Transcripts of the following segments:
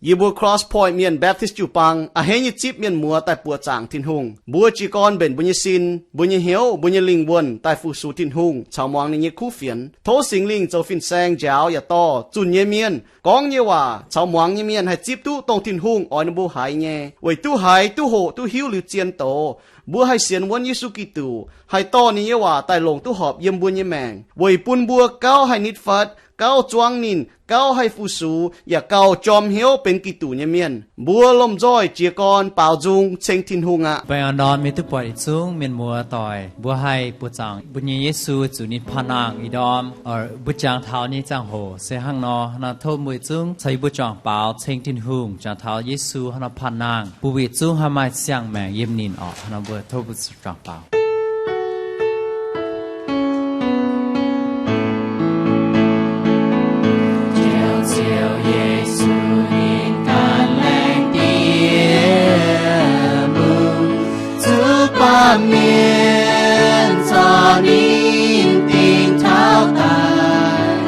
Yie mbuo Cross Point Mienh Baptist jiu-baang a'hneiv nyei zipv mienh muoz daaih buoqc zaangc Tin-Hungh. Mbuo jiez gorn mbenc mbuo nyei sin, mbuo nyei hnyouv, mbuo nyei lingh wuonh daaih fu-sux Tin-Hungh caux muangx ninh nyei kuv fienx. Tov Singx Lingh zoux fin-saeng njaaux yaac dorh zunh nyei mienh, gorngv nyei waac caux muangx nyei mienh haih zipv duqv dongh Tin-Hungh oix ninh mbuo haiz nyei. Weic duqv haiz, duqv hoqc, duqv hiuv liuz zien doz, mbuo haih sienx wuonv Yesu Giduc, haih dorh ninh nyei waac daaih longc duqv horpc yiem mbuo nyei maengc, weic bun mbuo gauh haih nitv fatv, gauh zuangv ninh, gauh haih fu-sux, yaac gauh jorm hnyouv benx Giduc nyei mienh. Mbuo lomh nzoih jiez gorn baaux nzung ceng Tin-Hungh aqv. Baengh orn-lorqc mienh duqv buatc yietc zungv mienh muoz doic, mbuo haih buoqc zaangc mbuo nyei Yesu zuqc ninh panh nangh ih ndorm. Mbuo jangx taux nyei ziangh hoc se hnangv nor. Hnangv nor tov mbuo yietc zungv caux yie mbuo juangc baaux ceng Tin-Hungh, jangx taux Yesu hnangv nor panh nangh, bun mbuo yietc zungv haih maaih siang-maengc yiem ninh orqc. Hnangv nor mbuo tov mbuo juangc baaux. Ziouv, Ziouv Yesu, ninh ganh laengz diex mbuo, zuqc baamh mienh corc ninh dingc taux daaih,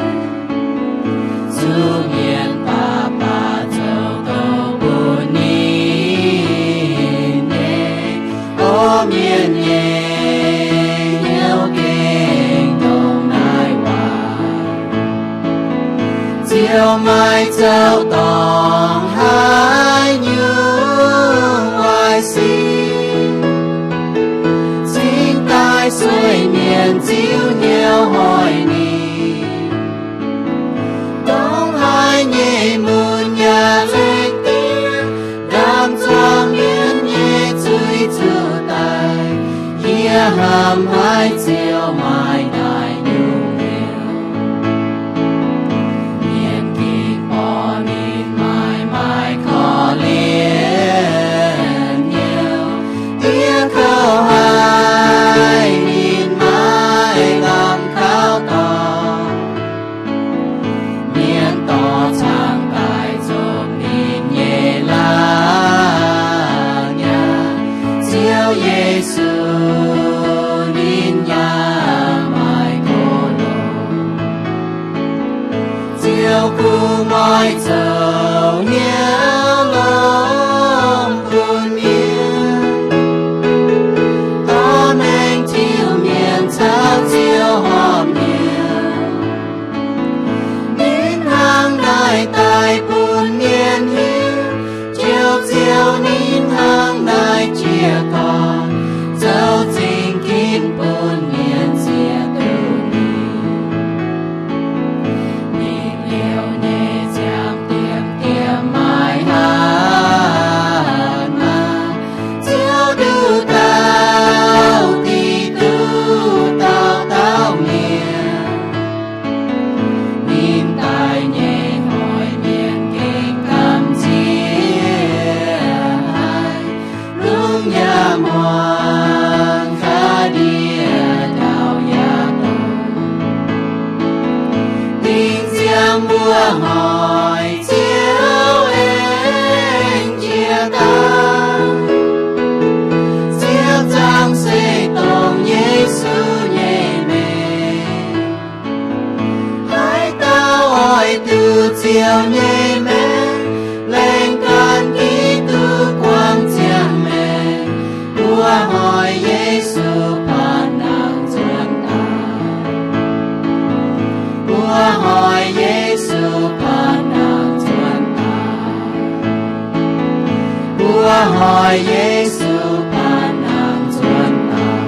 zuqc mienh baac baac zoux doz bun ninh nyei. O mienh nyei hnyouv gengh dongh naaiv waac. Ziouv maiv zoux dorngc haaix nyungc waaic sic, cingx daaih sueih mienh ziux hnyouv hoic ninh. Dongh haaix nyei mun yaac laengz diex, ndaamv-zuangx mienh nyei zuiz zuqc daic. Yie hnamv haiz Ziouv maaih naaiv nyungc hnyouv. Mienh ginv borqv ninh maaih maaih korv-lienh hnyouv, diev kouv haic ninh maaih lamh kaux dorngx. Mienh dorh caangh daaih nzopv ninh nyei laangz nyaah. Ziouv Yesu, ninh yaac maaih go longx. Ziouv kungx oix zoux hnyouv longx bun mienh, dorh maengc tiuv mienh caux Ziouv horpc hnyouv. Ninh hnangv naaiv daaih bun mienh hiuv, jouv Ziouv ninh hnangv naaiv jiez gorn, zoux zingx ginv bun mienh ziex duqv ninh. Ninh liouh nyei ziangh diemv diemv maaih hatc maaz, Ziouv nduqc dauh dingc duqv dauh dauh mienh. Ninh daic nyei hoic mienh gengh gamh nziex haic, lungh yaac muangx, ga'ndiev ndau yaac dongz. Dingc ziangx mbuo hoic Ziouv aengx jiex daaih. Ziouv zaangc se dongh Yesu nyei maengc. Haaix dauh oix duqv Ziouv nyei maengc, laengz ganh Giduc guangc ziangh maengc. Mbuo hoic Yesu panh nangh nzuonx daaih. Mbuo hoic Yesu panh nangh nzuonx daaih. Mbuo hoic Yesu panh nangh nzuonx daaih.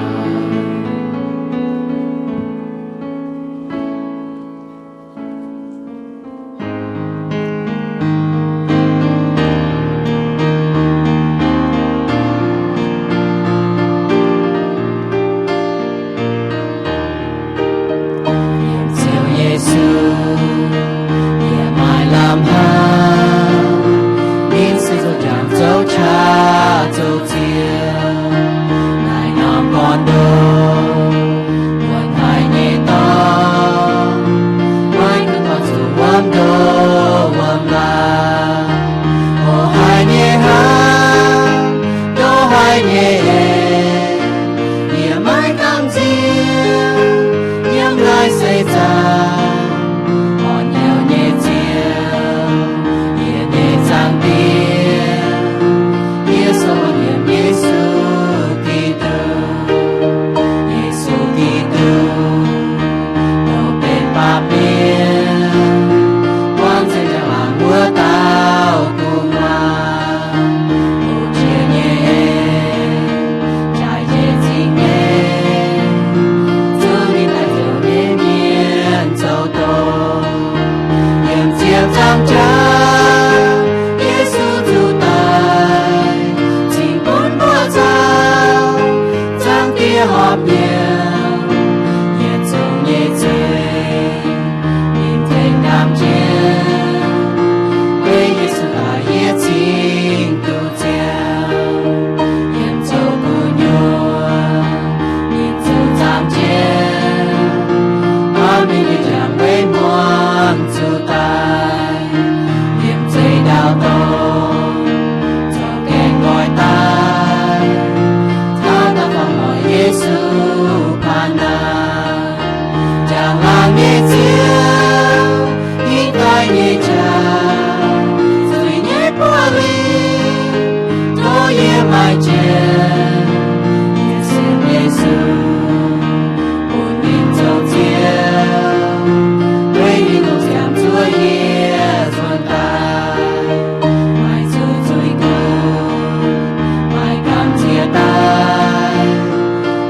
Yiem Ziouv Yesu yie maaih lamh hnamv, ninh se zoux jangx zoux qaqv zoux Ziouv. Jiex, yie sienx Yesu, bun ninh zoux Ziouv, weic ninh longc ziangx zuov yie nzuonx daaih, maaih zuiz zuiz duqv, maaih gamh nziex daaih,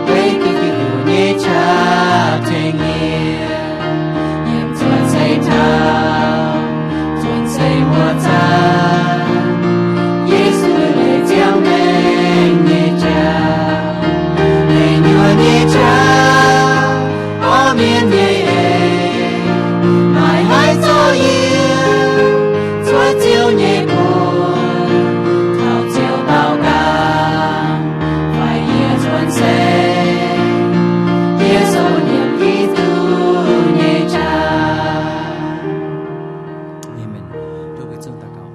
weic Giduc nyei qaqv tengx yie, yiem nzuonx seix taux, nzuonx seix muoz-zaangc, Yesu leiz ziangh maengc nyei jauv, leiz nyuonh nyei qaqv, orv mienh nyei eix, maaih haaix zorqv yie zuov Ziouv nyei bung, taux Ziouv daaux nqaang, faix yie nzuonx seix, yie sou nyiemc Giduc nyei qaqv. Aamen. Tov mbuo zungv daux gaux.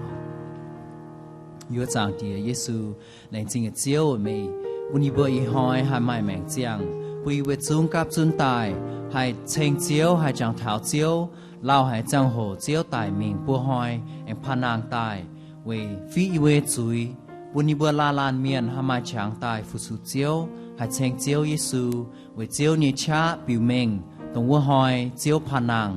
Yie Zaangc Diex Yesu, laengz zingh nyei Ziouv, meih bun yie mbuo ih hnoi haih maaih maengc ziangh, bun yie mbuo zungv gapv zunv daaih haih ceng Ziouv, haih jangx taux Ziouv, lauh haic ziangh hoc Ziouv daic mingh buo hnoi aengx panh nangh daaih weic fiqv yie mbuo nyei zuiz, bun yie mbuo laanh laanh mienh haih maaih qangx daaih fu-sux Ziouv, haih ceng Ziouv Yesu, weic Ziouv nyei qaqv biux mengh dongh wuov hnoi Ziouv panh nangh,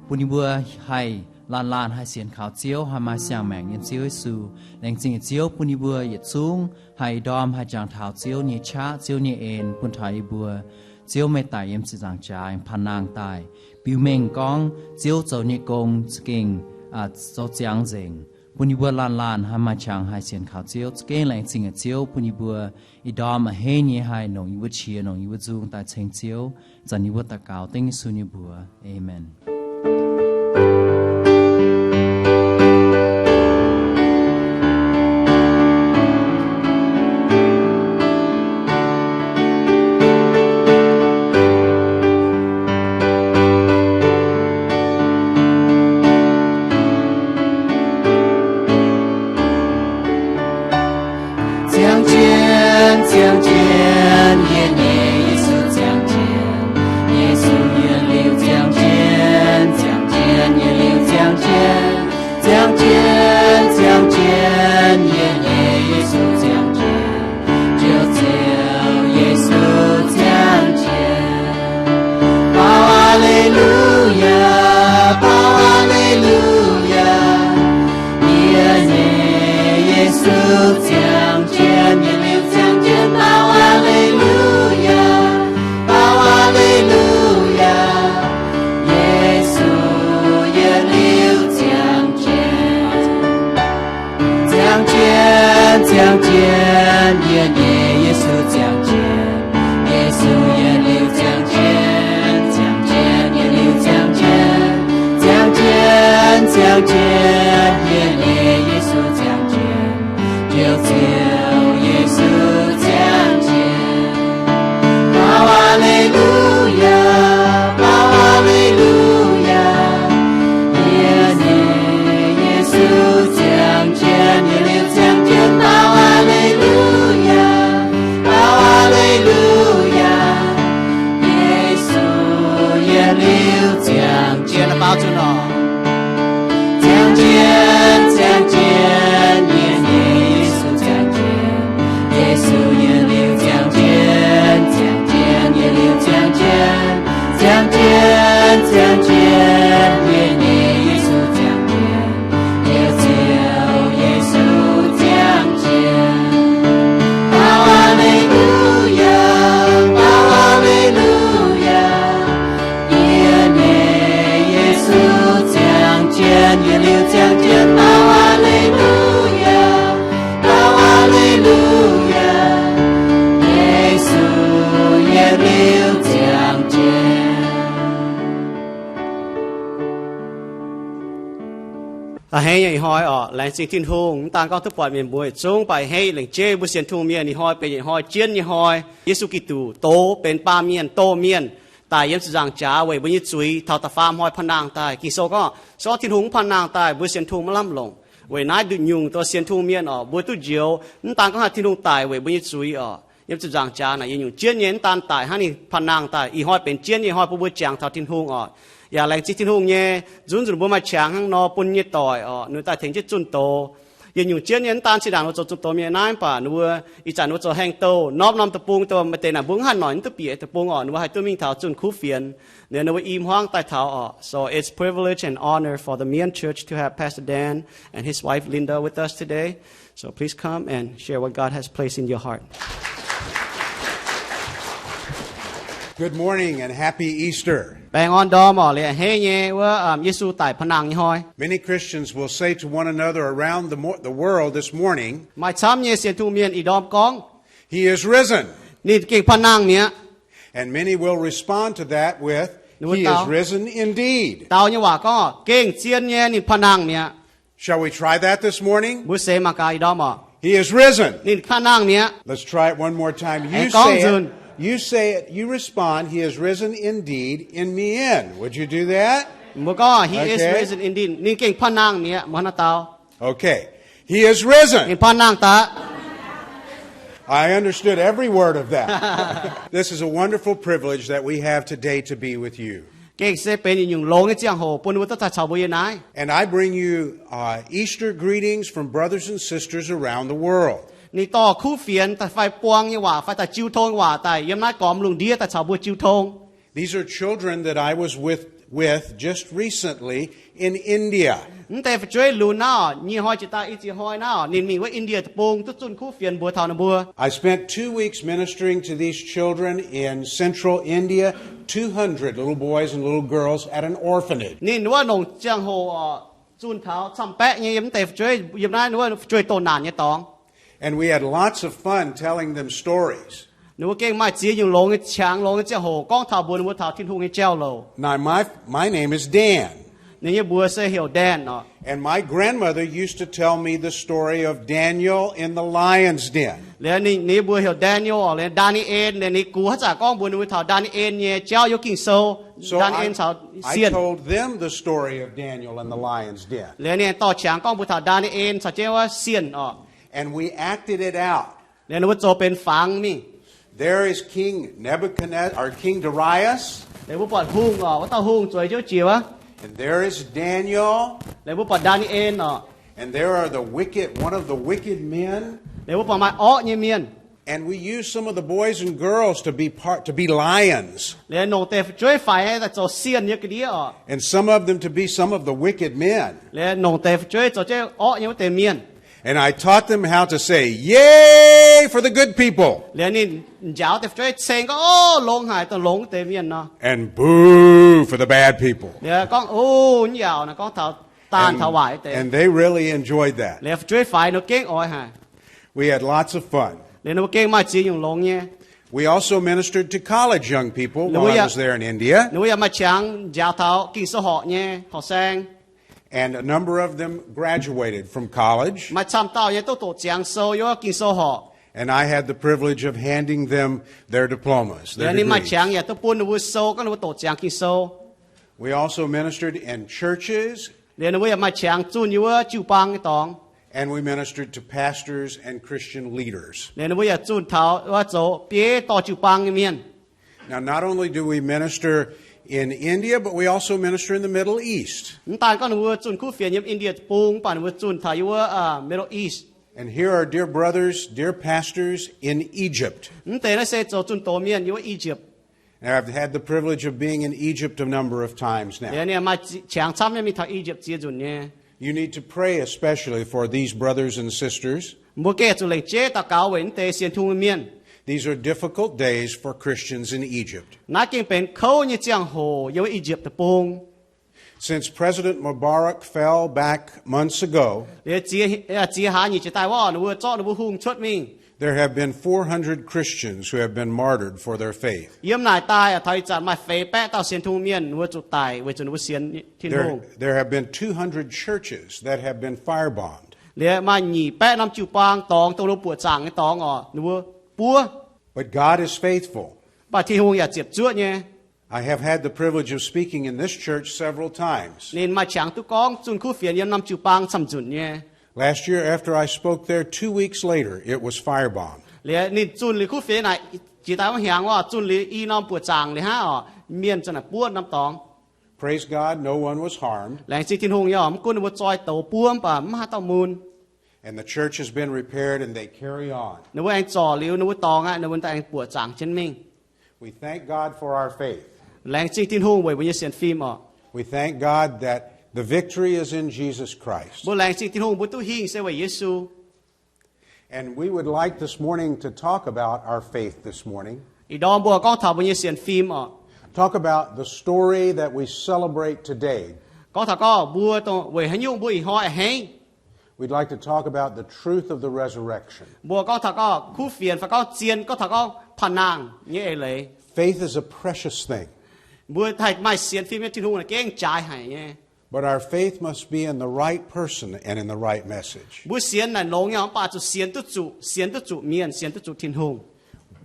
bun yie mbuo haih laanh laanh haih sienx kaux Ziouv, haih maaih siang-maengc yiem Ziouv Yesu. Laengz zingh Ziouv bun yie mbuo yietc zungv haih ih ndorm haih jangx taux Ziouv nyei qaqv, Ziouv nyei en bun taux yie mbuo. Ziouv, meih daic yiem ziepc nzaangc jaax aengx panh nangh daaih, biux mengh gorngv Ziouv zoux nyei gong za'gengh zoux ziangx nzengc, bun yie mbuo laanh laanh haih maaih qangx haih sienx kaux Ziouv. Za'gengh laengz zingh Ziouv bun yie mbuo ih ndorm a'hneiv nyei haih nongc yie mbuo qiex, nongc yie mbuo nzung daaih ceng Ziouv. Zanc yie mbuo daux gaux dengv Yesu nyei mbuox. Aamen. Ziangh jienv, ziangh jienv, yie nyei Yesu ziangh jienv. Yesu yietc liuz ziangh jienv, ziangh jienv, yietc liuz ziangh jienv. Ziangh jienv, ziangh jienv, yie nyei Yesu ziangh jienv. Njoux Ziouv Yesu ziangh jienv. Baaux aa^le^lu^yaa, baaux aa^le^lu^yaa. Yie nyei Yesu ziangh jienv, yietc liuz ziangh jienv. Baaux aa^le^lu^yaa, baaux aa^le^lu^yaa. Yesu yietc liuz ziangh jienv. Ziangh jienv, ziangh jienv, yie nyei Yesu ziangh jienv. Yesu yietc liuz ziangh jienv, ziangh jienv, yietc liuz ziangh jienv. Ziangh jienv, ziangh jienv, yie nyei Yesu ziangh jienv. Njoux Ziouv Yesu ziangh jienv. Baaux aa^le^lu^yaa, baaux aa^le^lu^yaa. Yie nyei Yesu ziangh jienv, yietc liuz ziangh jienv. Baaux aa^le^lu^yaa, baaux aa^le^lu^yaa. Yesu yietc liuz ziangh jienv. Baaux zuqc nor. Ziangh jienv, ziangh jienv, yie nyei Yesu ziangh jienv. Yesu yietc liuz ziangh jienv, ziangh jienv, yietc liuz ziangh jienv. Ziangh jienv, ziangh jienv, yie nyei Yesu ziangh jienv. Njoux Ziouv Yesu ziangh jienv. Baaux aa^le^lu^yaa, baaux aa^le^lu^yaa. Yie nyei Yesu ziangh jienv, yietc liuz ziangh jienv. Baaux aa^le^lu^yaa, baaux aa^le^lu^yaa. Yesu yietc liuz ziangh jienv. A'hneiv nyei ih hnoi oc, laengz zingh Tin-Hungh, mv daan gorngv duqv buatc mienh mbuo yietc zungv, mv baac a'hneiv lengc jeiv mbuo sienx Tin-Hungh mienh ih hnoi benx ih hnoi jienv nyei hnoi. Yesu Giduc doz benx baamh mienh, doh mienh, daic yiem ziepc nzaangc jaax weic mbuo nyei zuiz, taux da'faam hnoi panh nangh daaih. Ging-Sou gorngv, se gorngv Tin-Hungh mv panh nangh daaih, mbuo sienx Tin-Hungh maiv lamh longc. Weic naaiv nduqc nyungc dongh sienx Tin-Hungh mienh oc, mbuo duqv njoux, mv daan gorngv haaix Tin-Hungh daic weic mbuo nyei zuiz oc. Yiem ziepc nzaangc jaax naaic yie nyungc jienv nyei, mv daan daic hnangv, ninh panh nangh daaih, ih hnoi benx jienv nyei hnoi bun mbuo jangx taux Tin-Hungh oc. Yaac laengz zingh Tin-Hungh nyei, nzunc nzunc mbuo maaih qangx hnangv nor bun nyei doic oc, ninh daaih tengx jienv zunh doz. Yietc nyungc jienv nyei, mv daan zinh ndaangc ninh mbuo zoux zunh doz mienh naaiv, mv baac ninh mbuo ih zanc ninh mbuo zoux heng douh norm-norm deic-bung, douh maaih deix naaic mbuo mv haih noic mv duqv bieqc deic-bung orqc, ninh mbuo haih duqv mingh taux zunh kuv fienx. Liuz ninh mbuo i hmuangv daaih taux orqc. So it's privilege and honor for the Mien Church to have Pastor Dan and his wife Linda with us today. So please come and share what God has placed in your heart. Good morning and happy Easter. Baengh orn ndorm orqc, liuz a'hneiv nyei wuov Yesu daic pa'nangh nyei hnoi. Many Christians will say to one another around the, mo- the world this morning, Maaih camv nyei sienx Tin-Hungh mienh ih ndorm gorngv, He is risen. Ninh gengh pa'nangh mi'aqv. And many will respond to that with, He is risen indeed. Dau nyei waac gorngv, Gengh zien nyei, ninh pa'nangh mi'aqv. Shall we try that this morning? Mbuo seix mangc gaax ih ndorm orqc. He is risen. Ninh pa'nangh mi'aqv. Let's try it one more time. Aengx gorngv nzunc. You say it, you respond, He is risen indeed in Mien. Would you do that? Mbuo gorngv, He is risen indeed. Ninh gengh pa'nangh mi'aqv. Mbuo hnangv naaiv dau. Okay. He is risen. Ninh pa'nangh daaih. I understood every word of that. This is a wonderful privilege that we have today to be with you. Gengh se benx yietc nyungc longx nyei ziangh hoc bun mbuo duqv daaih caux mbuo yiem naaiv. And I bring you, uh, Easter greetings from brothers and sisters around the world. Ninh dorh kuv fienx daaih fai buang nyei waac fai daaih jiu tong nyei waac daaih yiem naaiv gormx lungh ndiev daaih caux mbuo jiu tong. These are children that I was with, with just recently in India. Mv deix fu'jueiv lunx naaiv orqc, nyei hnoi jiex daaih i ziex hnoi naaiv orqc, ninh mingh wuov India deic-bung duqv zunh kuv fienx mbuox taux ninh mbuo. I spent two weeks ministering to these children in central India, two hundred little boys and little girls at an orphanage. Ninh wuov longc ziangh hoc orqc, zunh taux camv-baeqv nyei yiem mv deix fu'jueiv yiem naaiv wuov fu'jueiv doh naanc nyei dorngx. And we had lots of fun telling them stories. Ninh mbuo gengh maaih ziex nyungc longx nyei qangx longx nyei ziangh hoc gorngv taux mbuox ninh mbuo taux Tin-Hungh nyei jauv-louc. Now, my, my name is Dan. Ninh nyei mbuox se heuc Dan orqc. And my grandmother used to tell me the story of Daniel in the lion's den. Liuz ninh, ninh nyei mbuox heuc Daniel orqc, liuz Ndaa^ni^en, liuz ninh gux haaix zanc gorngv mbuox ninh mbuo taux Ndaa^ni^en nyei jauv yiem Ging-Sou, Ndaa^ni^en caux sienh. So I, I told them the story of Daniel and the lion's den. Liuz ninh dorh qangx gorngv mbuox taux Ndaa^ni^en caux jienv wuov sienh orqc. And we acted it out. Liuz ninh mbuo zoux benx fangx mingh. There is King Nebuchadnezzar, or King Darius. Liuz mbuo buatc hungh orqc, wuov dauh hungh zueiz jienv jiex wuov. And there is Daniel. Liuz mbuo buatc Ndaa^ni^en orqc. And there are the wicked, one of the wicked men. Liuz mbuo buatc maaih orqv nyei mienh. And we use some of the boys and girls to be part, to be lions. Liuz nongc deix fu'jueiv faix daaih zoux sienh nyei ga'ndiev orqc. And some of them to be some of the wicked men. Liuz nongc deix fu'jueiv zoux jienv orqv nyei wuov deix mienh. And I taught them how to say, Yay for the good people! Liuz ninh njaaux deix fu'jueiv ceng gorngv, O, longx haic dongh longx wuov deix mienh nor. And boo for the bad people. Liuz gorngv, O, mv yaauc nor, gorngv taux daanh taux waaic wuov deix. And they really enjoyed that. Liuz fu'jueiv faix ninh gengh oix haic. We had lots of fun. Liuz ninh mbuo gengh maaih ziex nyungc longx nyei. We also ministered to college young people while I was there in India. Ninh mbuo yaac maaih qangx njaaux taux Ging-Sou horqc nyei horqc saeng. And a number of them graduated from college. Maaih camv dauh nyei duqv doqc ziangx sou yiem Ging-Sou horqc. And I had the privilege of handing them their diplomas, their degrees. Liuz ninh maaih qangx yaac duqv bun ninh mbuo sou gorngv ninh mbuo doqc ziangx Ging-Sou. We also ministered in churches. Liuz ninh mbuo yaac maaih qangx zunh yiem wuov jiu-baang nyei dorngx. And we ministered to pastors and Christian leaders. Liuz ninh mbuo yaac zunh taux wuov zoux bieiv dorh jiu-baang nyei mienh. Now, not only do we minister in India, but we also minister in the Middle East. Mv daan gorngv ninh mbuo zunh kuv fienx yiem India deic-bung, mv baac ninh mbuo zunh taux yiem wuov Middle East. And here are dear brothers, dear pastors in Egypt. Mv deix naaiv se zoux zunh doz mienh yiem wuov Egypt. And I've had the privilege of being in Egypt a number of times now. Liuz ninh maaih qangx camv nyei mingh taux Egypt ziex nzunc nyei. You need to pray especially for these brothers and sisters. Mbuo gengh zuqc lengc jeiv daux gaux weic mv deix sienx Tin-Hungh mienh. These are difficult days for Christians in Egypt. Naaiv gengh benx kouv nyei ziangh hoc yiem wuov Egypt deic-bung. Since President Mubarak fell back months ago, Liuz ziex, ziex hlaax nyeic jiex daaih wuov ninh mbuo zorqv ninh mbuo hungh cuotv mingh. There have been four hundred Christians who have been martyred for their faith. Yiem naaic daaih taux ih zanc maaih feix baeqv dauh sienx Tin-Hungh mienh ninh mbuo zuqc daic weic zuqc ninh mbuo sienx Tin-Hungh. There have been two hundred churches that have been firebombed. Liuz maaih nyic baeqv norm jiu-baang dorngx, dongh ninh mbuo buoqc zaangc nyei dorngx orqc, ninh mbuo buov. But God is faithful. Mv baac Tin-Hungh yaac ziepc zuoqv nyei. I have had the privilege of speaking in this church several times. Ninh maaih qangx duqv gorngv zunh kuv fienx yiem norm jiu-baang camv nzunc nyei. Last year, after I spoke there, two weeks later, it was firebombed. Liuz ninh zunh liuz kuv fienx naaic, jiex daaih wuov hnyangx wuov, zunh liuz i norm buoqc zaangc liuz hnangv orqc, mienh za'naaic buov norm dorngx. Praise God, no one was harmed. Laengz zingh Tin-Hungh nyei orqc, mv gunv ninh mbuo zoi douz buov mv baac mv haaix dauh mun. And the church has been repaired and they carry on. Ninh mbuo aengx zorc liuz, ninh mbuo dorngx aqv, ninh mbuo daaih aengx buoqc zaangc jienv mingh. We thank God for our faith. Laengz zingh Tin-Hungh weic mbuo nyei sienx fim orqc. We thank God that the victory is in Jesus Christ. Mbuo laengz zingh Tin-Hungh, mbuo duqv hingh se weic Yesu. And we would like this morning to talk about our faith this morning. Ih ndorm mbuo gorngv taux mbuo nyei sienx fim orqc. Talk about the story that we celebrate today. Gorngv taux gorngv mbuo dongh weic haaix nyungc mbuo ih hnoi a'hneiv. We'd like to talk about the truth of the resurrection. Mbuo gorngv taux gorngv kuv fienx fai gorngv zien, gorngv taux gorngv panh nangh nyei eix leiz. Faith is a precious thing. Mbuo haih maaih sienx fim nyei Tin-Hungh naaic gengh jaaix haic nyei. But our faith must be in the right person and in the right message. Mbuo sienx naaic longx nyei, mv baac zuqc sienx duqv zuqc, sienx duqv zuqc mienh, sienx duqv zuqc Tin-Hungh.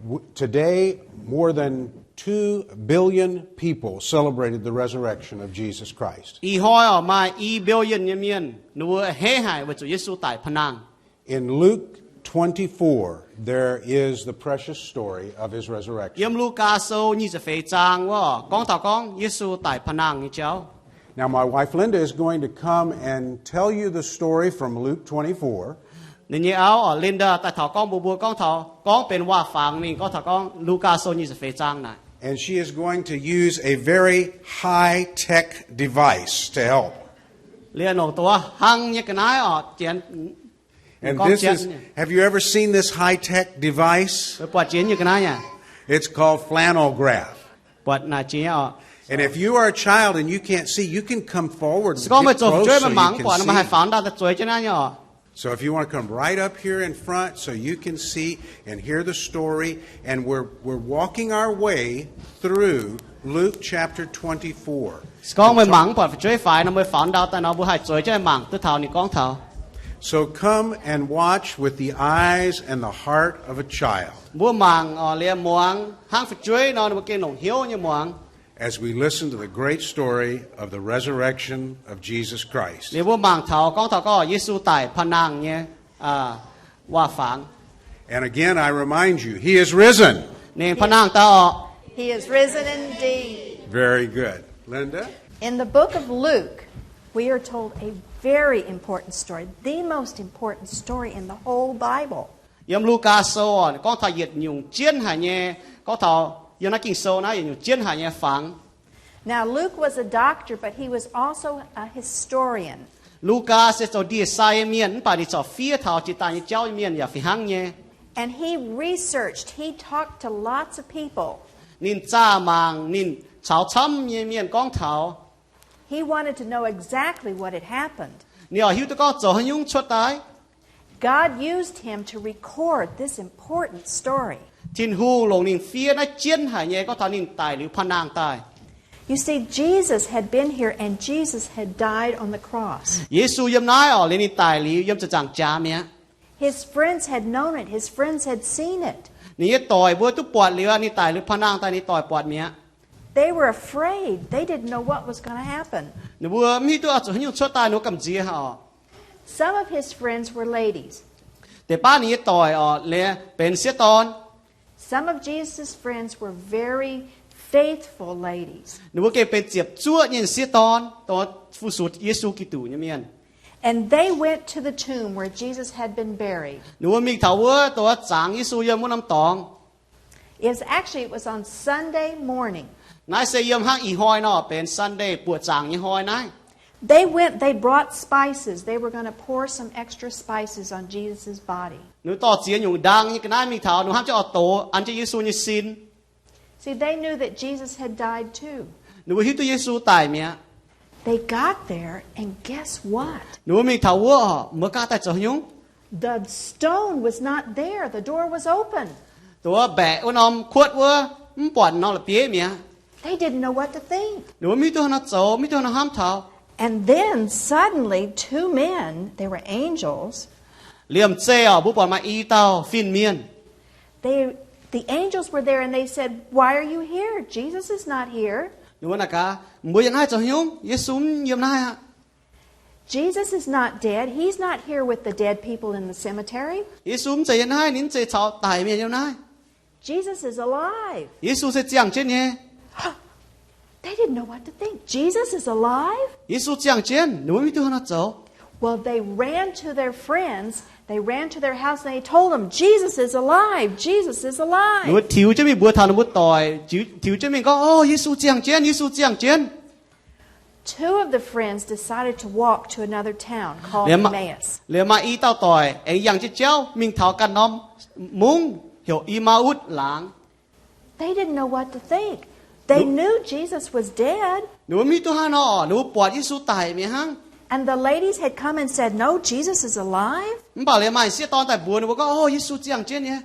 W-, today, more than two billion people celebrated the resurrection of Jesus Christ. Ih hnoi orqc maaih i billion nyei mienh, ninh mbuo a'hneiv haic weic zuqc Yesu daic panh nangh. In Luke twenty-four, there is the precious story of his resurrection. Yiem Lugaa Sou nyic ziepc feix zaang wuov gorngv taux gorngv Yesu daic panh nangh nyei jauv. Now, my wife Linda is going to come and tell you the story from Luke twenty-four. Ninh nyei auv orqc, Linda, daaih taux gorngv mbuox mbuo gorngv taux gorngv benx waac-fangx mingh gorngv taux gorngv Lugaa Sou nyic ziepc feix zaang naaic. And she is going to use a very high-tech device to help. Liuz nongc duqv hnangv nyei ga'naaiv orqc, Janx. And this is, have you ever seen this high-tech device? Buatc jiex nyei ga'naaiv aqv. It's called flannel graph. Buatc naaic jiex orqc. And if you are a child and you can't see, you can come forward and get close so you can see. Se gorngv meih zoux fu'jueiv meih mangc mv buatc nor, meih haih faaux ndau daaih zueiz jienv naaiv nyei orqc. So if you want to come right up here in front so you can see and hear the story, and we're, we're walking our way through Luke chapter twenty-four. Se gorngv meih mangc mv buatc fu'jueiv faix nor, meih faaux ndau daaih nor, mbuo haih zueiz jienv mangc duqv taux ninh gorngv taux. So come and watch with the eyes and the heart of a child. Mbuo mangc orqc, liemh muangx hnangv fu'jueiv nor, ninh mbuo gengh longc hnyouv nyei muangx. As we listen to the great story of the resurrection of Jesus Christ. Liuz mbuo mangc taux gorngv taux gorngv Yesu daic panh nangh nyei waac-fangx. And again, I remind you, he is risen. Ninh panh nangh daaih orqc. He is risen indeed. Very good. Linda? In the book of Luke, we are told a very important story, the most important story in the whole Bible. Yiem Lugaa Sou orqc, gorngv taux yietc nyungc jienv haic nyei, gorngv taux yiem naaiv Ging-Sou naaiv yietc nyungc jienv haic nyei fangx. Now, Luke was a doctor, but he was also a historian. Lugaa se zoux ndie-sai nyei mienh, mv baac ninh corc fiev taux jiex daaih nyei jauv nyei mienh yaac fih hnangv nyei. And he researched, he talked to lots of people. Ninh zaah mangc, ninh caux camv nyei mienh gorngv taux. He wanted to know exactly what had happened. Ninh oix hiuv duqv gorngv zoux haaix nyungc cuotv daaih. God used him to record this important story. Tin-Hungh longc ninh fiev naaiv jienv haic nyei gorngv taux ninh daic liuz panh nangh daaih. You see, Jesus had been here and Jesus had died on the cross. Yesu yiem naaiv orqc, liuz ninh daic liuz yiem ziepc nzaangc jaax mi'aqv. His friends had known it. His friends had seen it. Ninh nyei doic mbuo duqv buatc liuz, ninh daic liuz panh nangh daaih ninh doic buatc mi'aqv. They were afraid. They didn't know what was going to happen. Ninh mbuo mv hiuv duqv oix zuqc haaix nyungc cuotv daaih, ninh mbuo gamh nziex haic orqc. Some of his friends were ladies. Deix baav ninh nyei doic orqc, liuz benx sieqv dorn. Some of Jesus' friends were very faithful ladies. Ninh mbuo gengh benx ziepc zuoqv nyei sieqv dorn, dongh fu-sux Yesu Giduc nyei mienh. And they went to the tomb where Jesus had been buried. Ninh mbuo mingh taux wuov dongh wuov zangx Yesu yiem wuov norm dorngx. Is actually, it was on Sunday morning. Naaiv se yiem hnangv ih hnoi nor, benx Sunday buoqc zaangc nyei hnoi naaiv. They went, they brought spices. They were going to pour some extra spices on Jesus' body. Ninh mbuo dorh ziex nyungc ndaang nyei ga'naaiv mingh taux, ninh mbuo hnamv jienv oix dox an jienv Yesu nyei sin. See, they knew that Jesus had died too. Ninh mbuo hiuv duqv Yesu daic mi'aqv. They got there, and guess what? Ninh mbuo mingh taux wuov, mbuo gaav daaih zoux haaix nyungc? The stone was not there. The door was open. Dongh wuov mbaeqc wuov norm kuotv wuov, mv buatc norm la'bieiv mi'aqv. They didn't know what to think. Ninh mbuo mv hiuv duqv haaix nor zoux, mv hiuv duqv haaix nor hnamv taux. And then suddenly, two men, they were angels. Liemh zeih orqc, mbuo buatc maaih i dauh fin-mienh. They, the angels were there and they said, "Why are you here? Jesus is not here." Ninh mbuo naaic gaax, mbuo yiem naaiv zoux haaix nyungc? Yesu mv yiem naaiv aqv. Jesus is not dead. He's not here with the dead people in the cemetery. Yesu mv zeiz yiem naaiv, ninh mv zeiz caux daic mienh yiem naaiv. Jesus is alive. Yesu se ziangh jienv nyei. They didn't know what to think. Jesus is alive? Yesu ziangh jienv, ninh mbuo mv hiuv duqv haaix nor zoux. Well, they ran to their friends. They ran to their house and they told them, Jesus is alive. Jesus is alive. Ninh mbuo tiux jienv mingh mbuox taux ninh mbuo doic, tiux jienv mingh gorngv, O, Yesu ziangh jienv, Yesu ziangh jienv. Two of the friends decided to walk to another town called Emmaus. Liuz maaih i dauh doic aengx yangh jienv jauv mingh taux ganh norm mungv heuc I^maa^utv laangz. They didn't know what to think. They knew Jesus was dead. Ninh mbuo mv hiuv duqv hnangv nor, ninh mbuo buatc Yesu daic mi'aqv hnangv. And the ladies had come and said, No, Jesus is alive. Mv baac liuz maaih sieqv dorn daaih mbuox ninh mbuo gorngv, O, Yesu ziangh jienv nyei.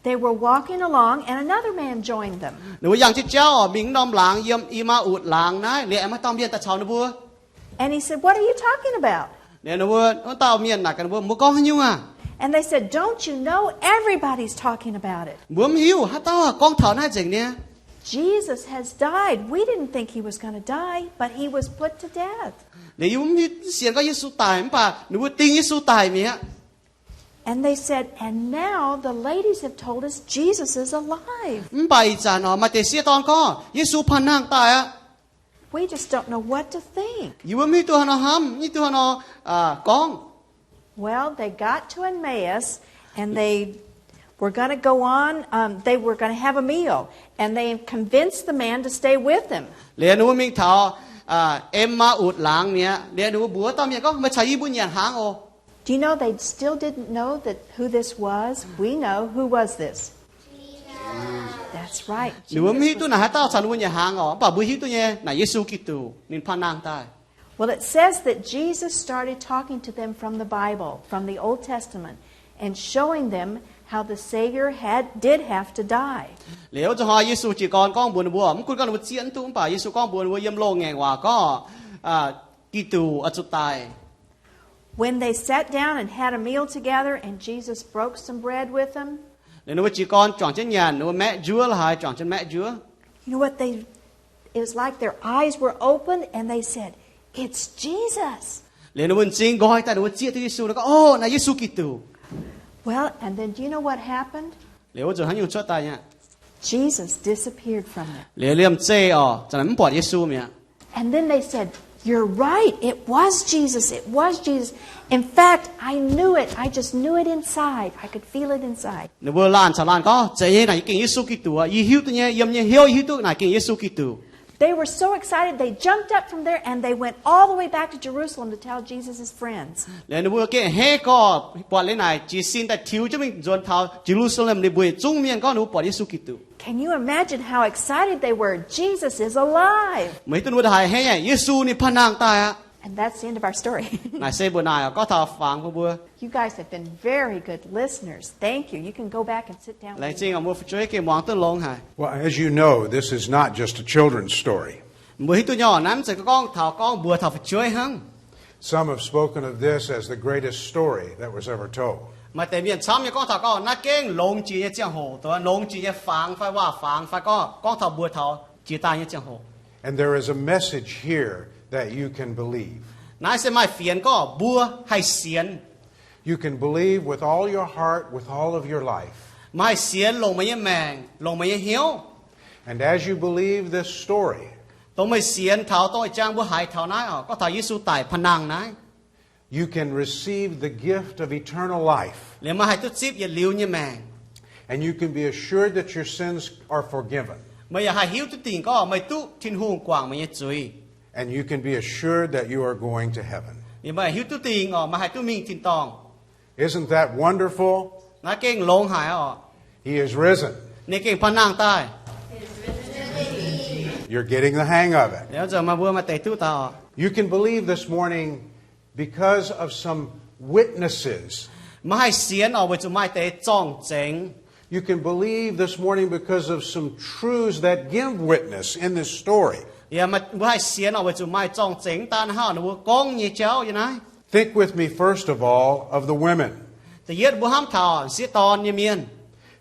They were walking along and another man joined them. Ninh mbuo yangh jienv jauv mingh norm laangz yiem I^maa^utv laangz naaiv, liuz aengx maaih dauh mienh daaih caux ninh mbuo. And he said, What are you talking about? Liuz ninh mbuo, wuov dauh mienh naaic gaax ninh mbuo, Mbuo gorngv haaix nyungc aqv? And they said, Don't you know everybody's talking about it? Mbuo mv hiuv haaix dauh gorngv taux naaiv nzengc niaa. Jesus has died. We didn't think he was going to die, but he was put to death. Liuz yie mv sienx gorngv Yesu daic, mv baac ninh mbuo ding Yesu daic mi'aqv. And they said, And now the ladies have told us Jesus is alive. Mv baac ih zanc oc, maaih deix sieqv dorn gorngv Yesu panh nangh daaih aqv. We just don't know what to think. Yie mbuo mv hiuv duqv haaix nor hnamv, mv hiuv duqv haaix nor gorngv. Well, they got to Emmaus, and they were going to go on, um, they were going to have a meal, and they convinced the man to stay with them. Liuz ninh mbuo mingh taux Em^maa^utv laangz mi'aqv. Liuz ninh mbuo mbuox dauh mienh gorngv, Meih caux yie mbuo nyanc hnaangx oc. Do you know they still didn't know that who this was? We know. Who was this? That's right. Ninh mbuo mv hiuv duqv naaic haaix dauh caux ninh mbuo nyanc hnaangx oc, mv baac mbuo hiuv duqv nyei naaic Yesu Giduc ninh panh nangh daaih. Well, it says that Jesus started talking to them from the Bible, from the Old Testament, and showing them how the Savior had, did have to die. Liuz wuov zanc hnoi Yesu jiez gorn gorngv mbuox ninh mbuo, mv gunv gorngv ninh mbuo zieqv mv duqv, mv baac Yesu gorngv mbuox ninh mbuo yiem loz-ngaengc waac gorngv, Giduc oix zuqc daic. When they sat down and had a meal together, and Jesus broke some bread with them, Liuz ninh mbuo jiez gorn juangc jienv nyanc, ninh mbuo maeqv njuov la'haaix, juangc jienv maeqv njuov. You know what they, it was like their eyes were opened and they said, It's Jesus. Liuz ninh mbuo m'zing nqoi daaih, ninh mbuo zieqv duqv Yesu, ninh gorngv, O, naaiv Yesu Giduc. Well, and then do you know what happened? Liuz wuov zanc haaix nyungc cuotv daaih nyei? Jesus disappeared from them. Liuz liemh zeih oc, zanc naaic mv buatc Yesu mi'aqv. And then they said, You're right. It was Jesus. It was Jesus. In fact, I knew it. I just knew it inside. I could feel it inside. Ninh mbuo laanh caux laanh gorngv, Zeiz nyei, naaic gengh Yesu Giduc aqv. Yie hiuv duqv nyei, yiem nyei hnyouv yie hiuv duqv naaic gengh Yesu Giduc. They were so excited, they jumped up from there and they went all the way back to Jerusalem to tell Jesus' friends. Liuz ninh mbuo gengh a'hneiv gorx buatc liuz naaic jiez sin daaih tiux jienv mingh nzuonx taux Ye^lu^saa^lem, ninh mbuox yietc zungv mienh gorngv ninh mbuo buatc Yesu Giduc. Can you imagine how excited they were? Jesus is alive. Meih hiuv duqv ninh mbuo haiz a'hneiv nyei, Yesu ninh panh nangh daaih aqv. And that's the end of our story. Naaic se mbuoqc naaic oc, gorngv taux fangx bun mbuo. You guys have been very good listeners. Thank you. You can go back and sit down. Laengz zingh oc, mbuo fu'jueiv gengh muangx duqv longx haic. Well, as you know, this is not just a children's story. Mbuo hiuv duqv nyei, naaiv mv zeiz gorngv taux gorngv mbuox taux fu'jueiv hnangv. Some have spoken of this as the greatest story that was ever told. Maaih deix mienh camv nyei gorngv taux gorngv naaiv gengh longx jiex nyei ziangh hoc, longx jiex nyei fangx fai waac-fangx fai gorngv, gorngv taux mbuox taux jiex daaih nyei ziangh hoc. And there is a message here that you can believe. Naaiv se maaih fienx gorngv mbuo haih sienx. You can believe with all your heart, with all of your life. Meih haih sienx longc meih nyei maengc, longc meih nyei hnyouv. And as you believe this story, dongh meih sienx taux dongh ih zanc mbuo haiz taux naaiv oc, gorngv taux Yesu daic panh nangh naaiv, you can receive the gift of eternal life. Liuz meih haih duqv zipv yietc liuz nyei maengc. And you can be assured that your sins are forgiven. Meih yaac haih hiuv duqv dingc gorngv meih duqv Tin-Hungh guangc meih nyei zuiz. And you can be assured that you are going to heaven. Liuz meih hiuv duqv dingc oc, meih haih duqv mingh tin-dorngh. Isn't that wonderful? Naaiv gengh longx haic oc. He is risen. Ninh gengh panh nangh daaih. You're getting the hang of it. Liuz zanc maaih mbuo maaih deix duqv daaih oc. You can believe this morning because of some witnesses. Meih haih sienx oc, weic zuqc maaih deix zorng-zengx. You can believe this morning because of some truths that give witness in this story. Yaac mbuo haih sienx oc, weic zuqc maaih zorng-zengx daaih hnangv ninh mbuo gorngv nyei jauv yiem naaiv. Think with me, first of all, of the women. Da'yietv mbuo hnamv taux m'sieqv dorn nyei mienh.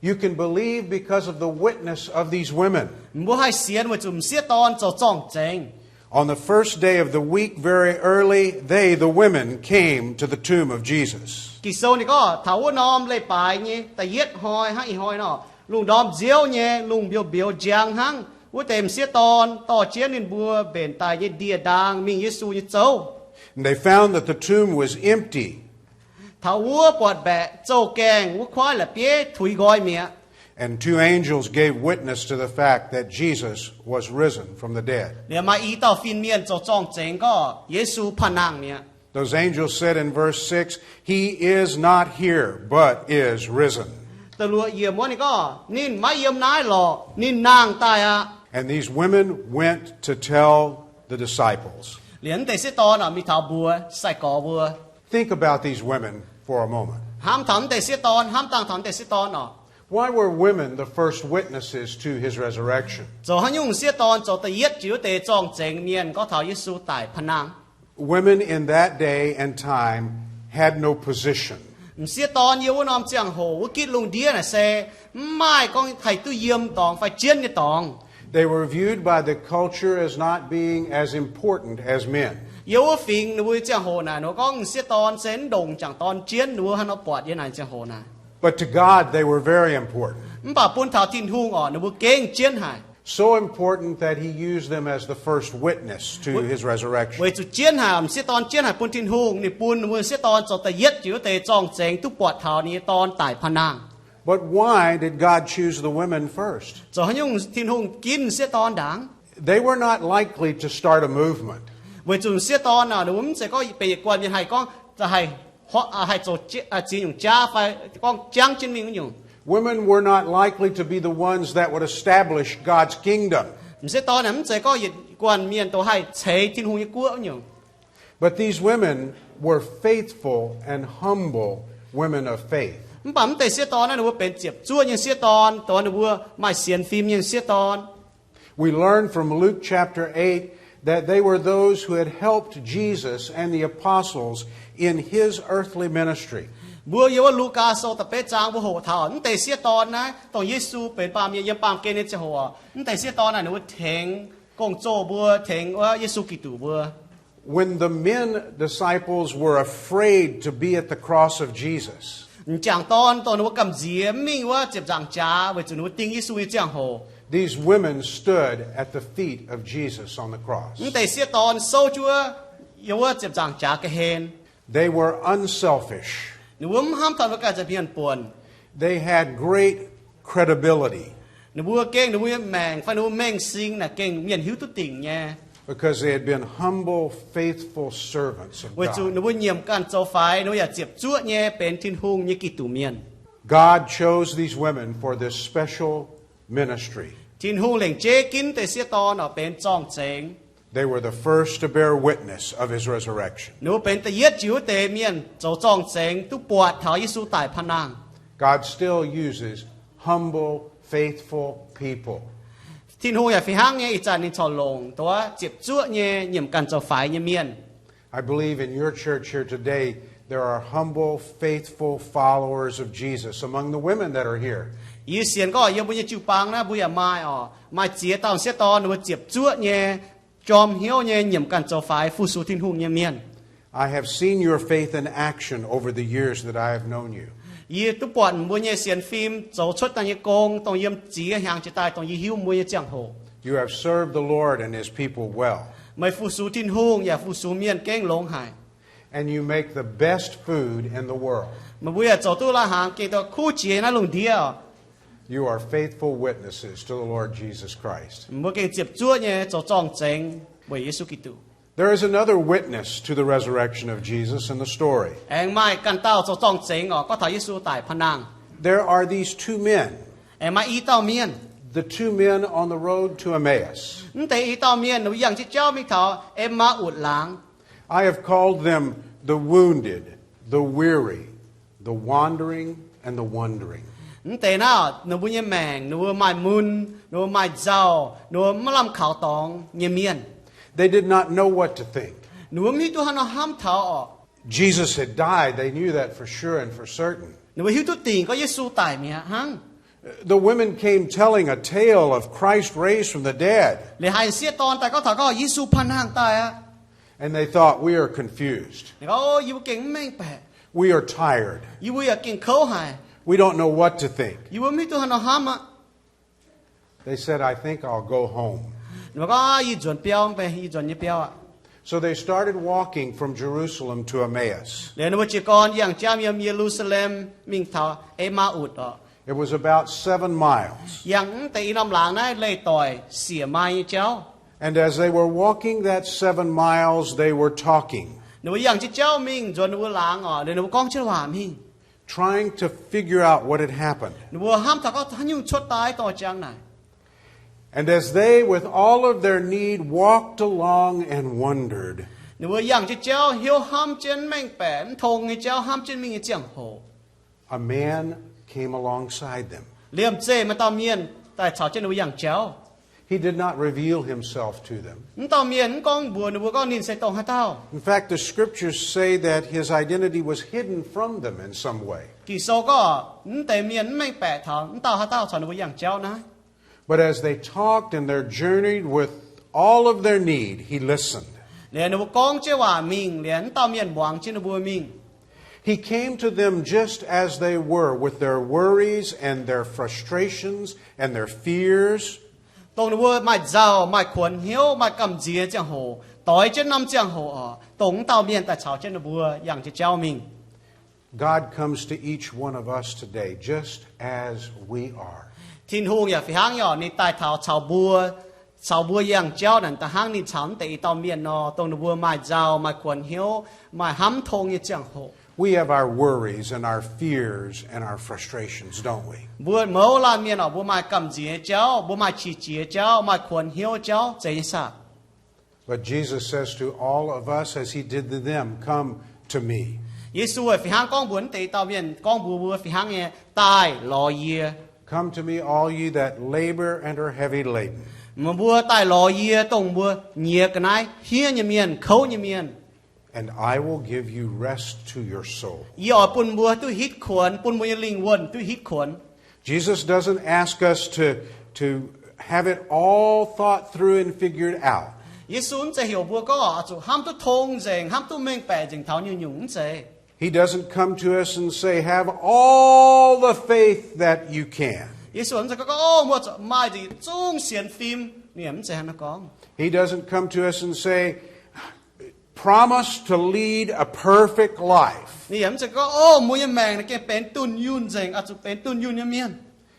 You can believe because of the witness of these women. Mbuo haih sienx weic zuqc m'sieqv dorn zoux zorng-zengx. On the first day of the week, very early, they, the women, came to the tomb of Jesus. Ging-Sou ninh gorngv taux wuov norm leiz-baaix nyei da'yietv hnoi hnangv ih hnoi nor, lungh ndorm nziouv nyei lungh mbiouh mbiouh njang hnangv, wuov deix m'sieqv dorn dorh jienv ninh mbuo mbenc daaih nyei ndie-ndaang mingh Yesu nyei zouv. And they found that the tomb was empty. Taux wuov buatc mbaeqc zouv gaengh, wuov kuaaiv la'bieiv tuix nqoi mi'aqv. And two angels gave witness to the fact that Jesus was risen from the dead. Liuz maaih i dauh fin-mienh zoux zorng-zengx gorngv Yesu panh nangh mi'aqv. Those angels said in verse six, He is not here, but is risen. Da'luoqc yiemc wuov ninh gorngv, Ninh maiv yiem naaiv lorqc, ninh nangh daaih aqv. And these women went to tell the disciples. Liuz mv deix sieqv dorn orqc, mingh taux mbuox sai-gorx mbuo. Think about these women for a moment. Hnamv taux mv deix sieqv dorn, hnamv dangh taux mv deix sieqv dorn orqc. Why were women the first witnesses to his resurrection? Zoux haaix nyungc m'sieqv dorn zoux da'yietv jiex wuov deix zorng-zengx mienh gorngv taux Yesu daic panh nangh? Women in that day and time had no position. M'sieqv dorn yiem wuov norm ziangh hoc wuov gitv lungh ndiev naaic se mv maaih gorngv haih duqv yiem dorngx fai jienv nyei dorngx. They were viewed by the culture as not being as important as men. Yiem wuov fingx ninh mbuo ziangh hoc naaic, ninh mbuo gorngv m'sieqv dorn se mv ndongc m'jangc dorn jienv, ninh mbuo hnangv nor buatc yiem naaic ziangh hoc naaic. But to God, they were very important. Mv baac bun taux Tin-Hungh orqc, ninh mbuo gengh jienv haic. So important that he used them as the first witness to his resurrection. Weic zuqc jienv haic, m'sieqv dorn jienv haic bun Tin-Hungh, ninh bun ninh mbuo m'sieqv dorn zoux da'yietv jiex wuov deix zorng-zengx duqv buatc taux ninh nyei dorn daic panh nangh. But why did God choose the women first? Zoux haaix nyungc Tin-Hungh ginv m'sieqv dorn ndaangc? They were not likely to start a movement. Weic zuqc m'sieqv dorn naaic, ninh mbuo mv zeiz gorngv benx yietc guanh mienh haih gorngv haih, haih zoux ziex nyungc jaav fai gorngv jangv jienv mingh wuov nyungc. Women were not likely to be the ones that would establish God's kingdom. M'sieqv dorn naaic mv zeiz gorngv yietc guanh mienh dongh haih ceix Tin-Hungh nyei guoqv wuov nyungc. But these women were faithful and humble women of faith. Mv baac mv deix sieqv dorn naaiv ninh mbuo benx ziepc zuoqv nyei sieqv dorn, dongh ninh mbuo maaih sienx fim nyei sieqv dorn. We learn from Luke chapter eight that they were those who had helped Jesus and the apostles in his earthly ministry. Mbuo yiem wuov Lugaa Sou da'betv zaang mbuo hoqc taux mv deix sieqv dorn naaiv, dongh Yesu benx baamh mienh yiem baamh gen nyei ziangh hoc, mv deix sieqv dorn naaiv ninh mbuo tengx gong-zoh mbuo, tengx wuov Yesu Giduc mbuo. When the men disciples were afraid to be at the cross of Jesus, M'jangc dorn dongh ninh mbuo gamh nziex mv mingh wuov ziepc nzaangc jaax weic zuqc ninh mbuo ding Yesu nyei ziangh hoc, these women stood at the feet of Jesus on the cross. Mv deix sieqv dorn souv jienv wuov, yiem wuov ziepc nzaangc jaax ga'hlen. They were unselfish. Ninh mbuo mv hnamv taux ninh mbuo ganh zeiz mienh buonc. They had great credibility. Ninh mbuo gengh ninh mbuo nyei maengc fai ninh mbuo mengh sing naaic gengh mienh hiuv duqv dingc nyei. Because they had been humble, faithful servants of God. Weic zuqc ninh mbuo nyiemc ganh zoux faix, ninh mbuo yaac ziepc zuoqv nyei benx Tin-Hungh nyei Giduc mienh. God chose these women for this special ministry. Tin-Hungh lengc jeiv ginv deix sieqv dorn oc benx zorng-zengx. They were the first to bear witness of his resurrection. Ninh mbuo benx da'yietv jiex wuov deix mienh zoux zorng-zengx duqv buatc taux Yesu daic paan nangh. God still uses humble, faithful people. Tin-Hungh yaac fih hnangv nyei ih zanc ninh corc longc dongh ziepc zuoqv nyei nyiemc ganh zoux faix nyei mienh. I believe in your church here today, there are humble, faithful followers of Jesus among the women that are here. Yie sienx gorngv yiem mbuo nyei jiu-baang naaiv mbuo yaac maaih oc, maaih ziex dauh sieqv dorn ninh mbuo ziepc zuoqv nyei, jorm hnyouv nyei, nyiemc ganh zoux faix fu-sux Tin-Hungh nyei mienh. I have seen your faith in action over the years that I have known you. Yie duqv buatc mbuo nyei sienx fim zoux cuotv daaih nyei gong dongh yiem ziex hnyangx jiex daaih dongh yie hiuv mbuo nyei ziangh hoc. You have served the Lord and his people well. Meih fu-sux Tin-Hungh yaac fu-sux mienh gengh longx haic. And you make the best food in the world. Meih mbuo yaac zoux duqv lai-hnaangx gengh dongh kuv jiex naaiv lungh ndiev. You are faithful witnesses to the Lord Jesus Christ. Mbuo gengh ziepc zuoqv nyei zoux zorng-zengx weic Yesu Giduc. There is another witness to the resurrection of Jesus in the story. Aengx maaih ganh dauh zoux zorng-zengx oc, gorngv taux Yesu daic paan nangh. There are these two men. Aengx maaih i dauh mienh. The two men on the road to Emmaus. Mv deix i dauh mienh ninh mbuo yangh jienv jauv mingh taux E^maa^utc laangz. I have called them the wounded, the weary, the wandering, and the wondering. Mv deix naaiv ninh mbuo nyei maengc, ninh mbuo maaih mun, ninh mbuo maaih nzauh, ninh mbuo maiv lamh kaux dorngx nyei mienh. They did not know what to think. Ninh mbuo mv hiuv duqv haaix nor hnamv taux oc. Jesus had died. They knew that for sure and for certain. Ninh mbuo hiuv duqv dingc gorngv Yesu daic mi'aqv hnangv. The women came telling a tale of Christ raised from the dead. Liuz haiz sieqv dorn daaih gorngv taux gorngv Yesu paan nangh daaih aqv. And they thought, We are confused. Ninh gorngv, O, yie mbuo gengh mv mengh baeqc. We are tired. Yie mbuo yaac gengh kouv haic. We don't know what to think. Yie mbuo mv hiuv duqv haaix nor hnamv aqv. They said, I think I'll go home. Ninh mbuo gorngv, Yie nzuonx biauv mv bei, yie nzuonx nyei biauv aqv. So they started walking from Jerusalem to Emmaus. Liuz ninh mbuo jiez gorn yangh jauv yiem Ye^lu^saa^lem mingh taux E^maa^utc orqc. It was about seven miles. Yangh mv deix i norm laangz naaiv leih doic siec maaih nyei jauv. And as they were walking that seven miles, they were talking, Ninh mbuo yangh jienv jauv mingh nzuonx ninh mbuo laangz orqc, liuz ninh mbuo gorngv jienv waac mingh, trying to figure out what had happened. Ninh mbuo hnamv taux gorngv haaix nyungc cuotv daaih dorh jangx naaic. And as they, with all of their need, walked along and wondered, Ninh mbuo yangh jienv jauv hnyouv hnamv jienv, mv mengh baeqc, mv tong nyei jauv hnamv jienv mingh nyei ziangh hoc, a man came alongside them. Liemh zeih maaih dauh mienh daaih caux jienv ninh mbuo yangh jauv. He did not reveal himself to them. Mv dauh mienh mv gorngv mbuox ninh mbuo gorngv ninh se dongh haaix dauh. In fact, the scriptures say that his identity was hidden from them in some way. Ging-Sou gorngv mv deix mienh mv mengh baeqc taux mv dauh haaix dauh caux ninh mbuo yangh jauv naaiv. But as they talked and they journeyed with all of their need, he listened. Liuz ninh mbuo gorngv jienv waac mingh, liuz mv dauh mienh muangx jienv ninh mbuo mingh. He came to them just as they were, with their worries and their frustrations and their fears. Dongh ninh mbuo maaih nzauh, maaih kuonx hnyouv, maaih gamh nziex ziangh hoc, doix jienv norm ziangh hoc orqc, dongh mv dauh mienh daaih caux jienv ninh mbuo yangh jienv jauv mingh. God comes to each one of us today, just as we are. Tin-Hungh yaac fih hnangv nyei orqc, ninh daaih taux caux mbuo, caux mbuo yangh jauv naaic, da'hnangv ninh caux mv deix i dauh mienh nor, dongh ninh mbuo maaih nzauh, maaih kuonx hnyouv, maaih hnamv tong nyei ziangh hoc. We have our worries and our fears and our frustrations, don't we? Mbuo mouz laanh mienh orqc, mbuo maaih gamh nziex nyei jauv, mbuo maaih qiex jiez jauv, maaih kuonx hnyouv jauv, zeiz nyei saah? But Jesus says to all of us, as he did to them, come to me. Yesu fih hnangv gorngv mbuox mv deix i dauh mienh, gorngv mbuox mbuo fih hnangv nyei, daaih lorz yie. Come to me, all you that labor and are heavy laden. Meih mbuo daaih lorz yie, dongh mbuo nyiex ga'naaiv hniev nyei mienh, kouv nyei mienh, and I will give you rest to your soul. Yie oix bun mbuo duqv hitv kuonx, bun mbuo nyei lingh wuonh duqv hitv kuonx. Jesus doesn't ask us to, to have it all thought through and figured out. Yesu mv zeiz heuc mbuo gorngv oix zuqc hnamv duqv tong nzengc, hnamv duqv mengh baeqc nzengc taux nyungc-nyungc, mv zeiz. He doesn't come to us and say, have all the faith that you can. Yesu mv zeiz gorngv, O, mbuo zuqc maaih nzengc zungv sienx fim. Ninh mv zeiz hnangv naaiv gorngv. He doesn't come to us and say, promise to lead a perfect life. Ninh yaac mv zeiz gorngv, O, mbuo nyei maengc naaic gengh benx dunh yunh nzengc, oix zuqc benx dunh yunh nyei mienh.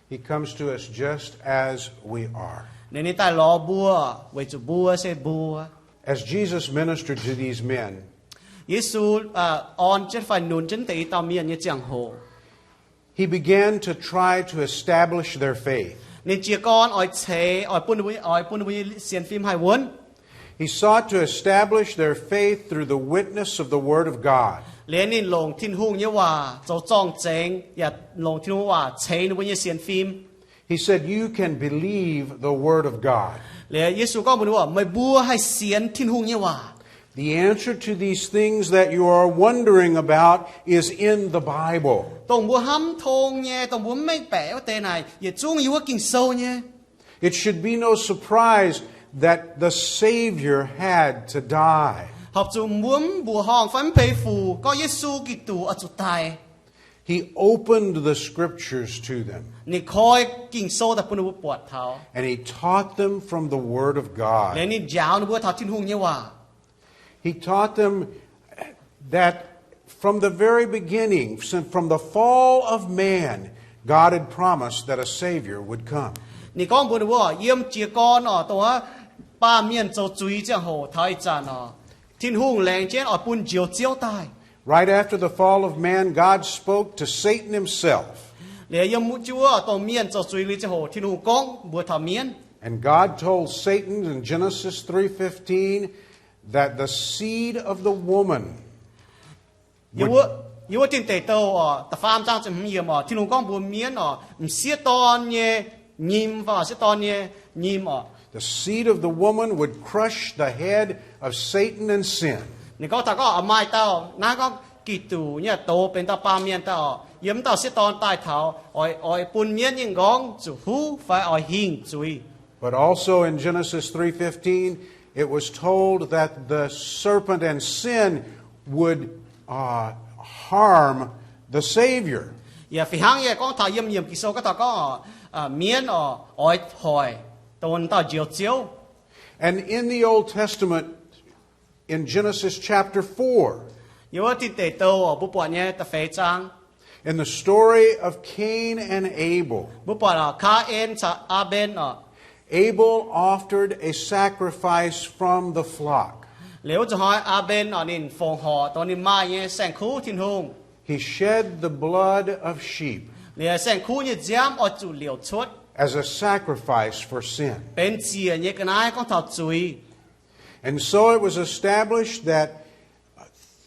He comes to us just as we are. Ninh, ninh daaih lorz mbuo weic zuqc mbuo se mbuo. As Jesus ministered to these men, Yesu orn jienv fai nunz jienv deix i dauh mienh nyei ziangh hoc, he began to try to establish their faith. Ninh jiez gorn oix ceix, oix bun, oix bun ninh mbuo nyei sienx fim haih wuonv. He sought to establish their faith through the witness of the Word of God. Liuz ninh longc Tin-Hungh nyei waac zoux zorng-zengx, yaac longc Tin-Hungh waac ceix ninh mbuo nyei sienx fim. He said, You can believe the Word of God. Liuz Yesu gorngv mbuox ninh mbuo, Meih mbuo haih sienx Tin-Hungh nyei waac. The answer to these things that you are wondering about is in the Bible. Dongh mbuo hnamv tong nyei, dongh mbuo mv mengh baeqc wuov deix naaic, yietc zungv yiem wuov Ging-Sou nyei. It should be no surprise that the Savior had to die. Horpc zuqc mbuo mv mbuoqc horngh fai mv peix fuc gorngv Yesu Giduc oix zuqc daic. He opened the scriptures to them. Ninh koi Ging-Sou daaih bun ninh mbuo buatc taux. And he taught them from the Word of God. Liuz ninh njaaux ninh mbuo taux Tin-Hungh nyei waac. He taught them that from the very beginning, since from the fall of man, God had promised that a Savior would come. Ninh gorngv mbuox ninh mbuo, yiem jiez gorn orqc, dongh wuov baamh mienh zoux zuiz ziangh hoc taux ih zanc orqc, Tin-Hungh laengz jienv oix bun Njoux Ziouv daaih. Right after the fall of man, God spoke to Satan himself. Liuz yiem wuov, dongh mienh zoux zuiz liuz ziangh hoc, Tin-Hungh gorngv mbuox taux mienv. And God told Satan in Genesis three fifteen that the seed of the woman, yiem wuov Tin Deic Douh orqc, da'faam zaang ziepc hmz yiemc orqc, Tin-Hungh gorngv mbuox mienv orqc, m'sieqv dorn nyei nyim, fai m'sieqv dorn nyei nyim orqc, the seed of the woman would crush the head of Satan and sin. Ninh gorngv taux gorngv oix maaih dauh, naaiv gorngv Giduc nyei douz benx dauh baamh mienh daaih orqc, yiem m'dauh sieqv dorn daaih taux, oix, oix bun mienv nyei m'nqorngv zuqc huv fai oix hingh zuiz. But also in Genesis three fifteen, it was told that the serpent and sin would, uh, harm the Savior. Yaac fih hnangv yaac gorngv taux yiem yiemc Ging-Sou gorngv taux gorngv, mienv orqc, oix hoic dongh dauh Njoux Ziouv. And in the Old Testament, In Genesis chapter four, yiem wuov Tin Deic Douh mbuo buatc nyei da'feix zaang, in the story of Cain and Abel, mbuo buatc Kaa^en caux Aa^mben oc. Abel offered a sacrifice from the flock. Liuz wuov zuqc hnoi Aa^mben oc, ninh fongc horc dongh ninh maaih nyei saeng-kuv Tin-Hungh. He shed the blood of sheep, liuz saeng-kuv nyei nziaamv oix zuqc liouc cuotv, as a sacrifice for sin, benx ziec nyei ga'naaiv gorngv taux zuiz. And so it was established that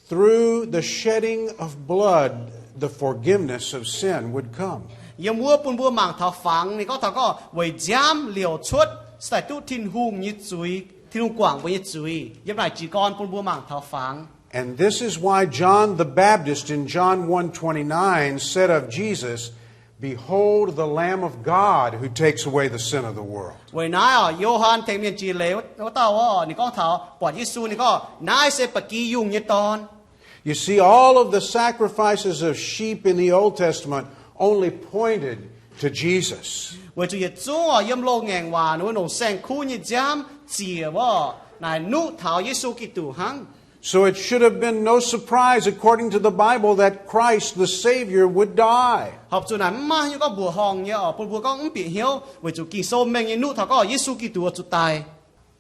through the shedding of blood, the forgiveness of sin would come. Yiem wuov bun mbuo mangc taux fangx, ninh gorngv taux gorngv weic nziaamv liouc cuotv se daaih duqv Tin-Hungh nyei zuiz, Tin-Hungh guangc mbuo nyei zuiz. Yiem naaic jiez gorn bun mbuo mangc taux fangx. And this is why John the Baptist in John one twenty-nine said of Jesus, Behold the Lamb of God who takes away the sin of the world. Weic naaiv oc, Yo^han Tengx Mienh jiex leiz wuov dauh oc, ninh gorngv taux buatc Yesu, ninh gorngv, Naaiv se ba'gi yungh nyei dorn. You see, all of the sacrifices of sheep in the Old Testament only pointed to Jesus. Weic zuqc yietc zungv oc, yiem Loz-Ngaengc Waac wuov longc saeng-kuv nyei nziaamv ziec wuov, naaic nuqv taux Yesu Giduc hnangv. So it should have been no surprise, according to the Bible, that Christ the Savior would die. Horpc zuqc naaic mv maaih nyungc gorngv mbuoqc horngh nyei oc, bun mbuo gorngv mv bieqc hnyouv, weic zuqc Ging-Sou mengh nyei nuqv taux gorngv Yesu Giduc oix zuqc daic.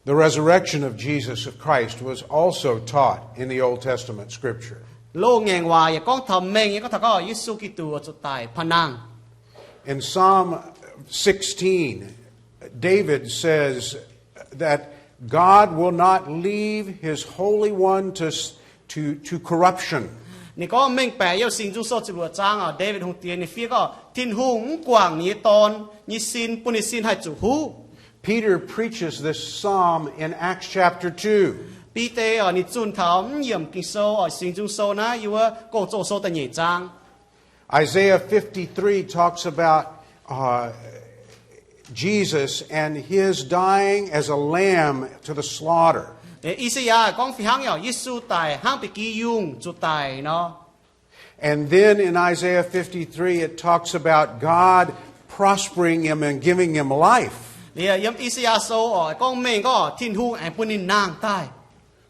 The resurrection of Jesus Christ was also taught in the Old Testament scripture. Loz-Ngaengc Waac yaac gorngv taux mengh nyei, gorngv taux gorngv Yesu Giduc oix zuqc daic paan-nangh. In Psalm sixteen, David says that God will not leave his Holy One to, to, to corruption. Ninh gorngv mengh baeqc yiem Singx Nzung Sou ziepc luoqc zaang oc, Ndaawitv Hungh Diex ninh fiev gorngv Tin-Hungh mv guangc ninh nyei Dorn nyei sin, bun ninh sin haih zuqc huv. Peter preaches this psalm in Acts chapter two. Bide oc, ninh zunh taux mv yiemc Ging-Sou oc, Singx Nzung Sou naaiv yiem wuov Gong-Zoh Sou da'nyeic zaang. Isaiah fifty-three talks about, uh, Jesus and his dying as a lamb to the slaughter. I^saa^yaa gorngv fih hnangv, Yesu daic hnangv ba'gi yungh zuqc daic nor. And then in Isaiah fifty-three, it talks about God prospering him and giving him life. Liuz yiem I^saa^yaa Sou oc, gorngv mengh gorngv Tin-Hungh aengx bun ninh nangh daaih.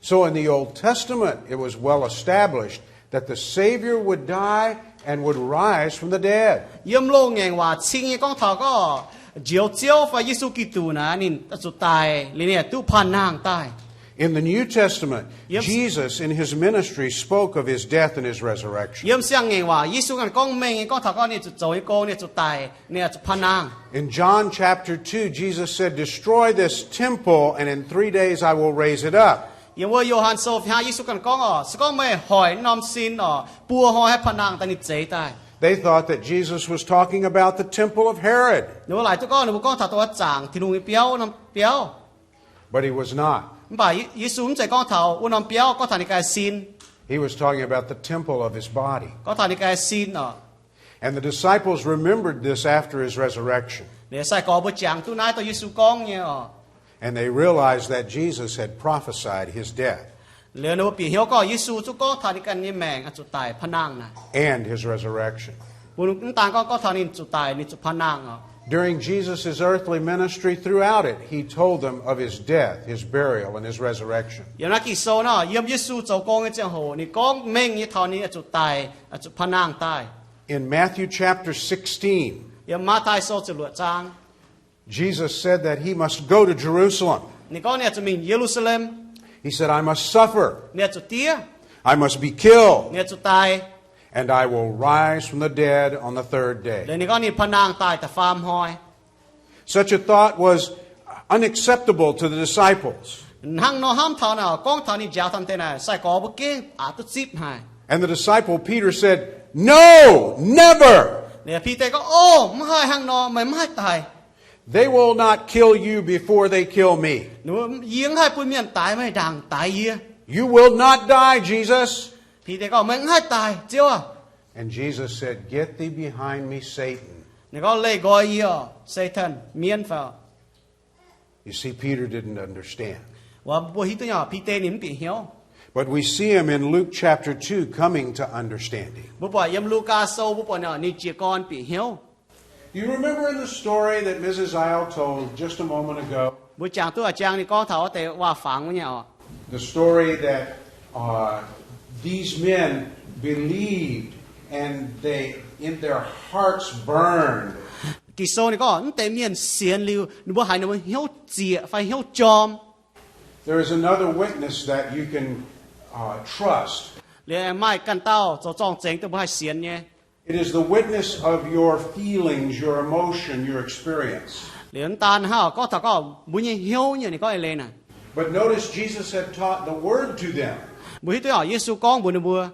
So in the Old Testament, it was well established that the Savior would die and would rise from the dead. Yiem Loz-Ngaengc Waac cing nyei gorngv taux gorngv Njoux Ziouv fai Yesu Giduc naaic ninh zuqc daic liuz ninh yaac duqv paan-nangh daaih. In the New Testament, Jesus in his ministry spoke of his death and his resurrection. Yiem Siang-Ngaengc Waac Yesu ganh gorngv mengh nyei gorngv taux gorngv ninh zuqc zoux nyei gong, ninh zuqc daic, ninh zuqc paan-nangh. In John chapter two, Jesus said, Destroy this temple, and in three days I will raise it up. Yiem wuov Yo^han Sou fih hnangv Yesu ganh gorngv oc, se gorngv meih hoic norm sin oc, buo hnoi haih paan-nangh daaih ninh zeix daaih. They thought that Jesus was talking about the temple of Herod. Ninh mbuo laaic duqv gorngv ninh mbuo gorngv taux dongh wuov zaangc Tin-Hungh nyei biauv, norm biauv. But he was not. Mv baac Yesu mv zeiz gorngv taux wuov norm biauv, gorngv taux ninh ganh sin. He was talking about the temple of his body. Gorngv taux ninh ganh sin oc. And the disciples remembered this after his resurrection. Liuz sai-gorx mbuo jangx duqv naaiv dongh Yesu gorngv nyei oc. And they realized that Jesus had prophesied his death. Liuz ninh mbuo bieqc hnyouv gorngv Yesu zungv gorngv taux ninh ganh nyei maengc zuqc daic paan-nangh naaic. And his resurrection. Bun mv daan gorngv, gorngv taux ninh zuqc daic, ninh zuqc paan-nangh oc. During Jesus' earthly ministry, throughout it, he told them of his death, his burial, and his resurrection. Yiem naaiv Ging-Sou nor, yiem Yesu zoux gong nyei ziangh hoc ninh gorngv mengh nyei taux ninh zuqc daic, zuqc paan-nangh daaih. In Matthew chapter sixteen, yiem Matv^tai Sou ziepc luoqc zaang, Jesus said that he must go to Jerusalem. Ninh gorngv ninh zuqc mingh Ye^lu^saa^lem. He said, I must suffer. Ninh zuqc diev. I must be killed. Ninh zuqc daic. And I will rise from the dead on the third day. Liuz ninh gorngv ninh paan-nangh daaih da'faam hnoi. Such a thought was unacceptable to the disciples. Hnangv nor hnamv taux naaic, gorngv taux ninh njaaux taux deix naaic sai-gorx mbuo gengh aqc duqv zipv haic. And the disciple Peter said, No, never. Ninh Bide gorngv, O, mv haih hnangv nor, meih mv haih daic. They will not kill you before they kill me. Yie mv haih bun mienh daix meih ndaangc daix yie. You will not die, Jesus. Bide gorngv, Meih mv haih daic, Ziouv aac. And Jesus said, Get thee behind me, Satan. Ninh gorngv, Leih nqoi yie oc, Saatan, mienv fai oc. You see, Peter didn't understand. Mbuo hiuv duqv nyei, Bide ninh mv bieqc hnyouv. But we see him in Luke chapter two coming to understanding. Mbuo buatc yiem Lugaa Sou, mbuo buatc ninh jiez gorn bieqc hnyouv. You remember in the story that Missus Isle told just a moment ago? Mbuo jangx duqv a'jang ninh gorngv taux wuov deix waac-fangx wuov nyei oc. The story that uh, these men believed and they, in their hearts, burned. Ging-Sou ninh gorngv, mv deix mienh sienx liuz, ninh mbuo haiz ninh mbuo hnyouv zieqc fai hnyouv jorm. There is another witness that you can uh, trust. Liuz maaih ganh dauh zoux zorng zengx dongh mbuo haih sienx nyei. It is the witness of your feelings, your emotion, your experience. Liuz mv daan hnangv gorngv taux gorngv mbuo nyei hnyouv nyei, ninh gorngv eix leiz naaic. But notice Jesus had taught the word to them. Mbuo hiuv duqv oc, Yesu gorngv mbuox ninh mbuo.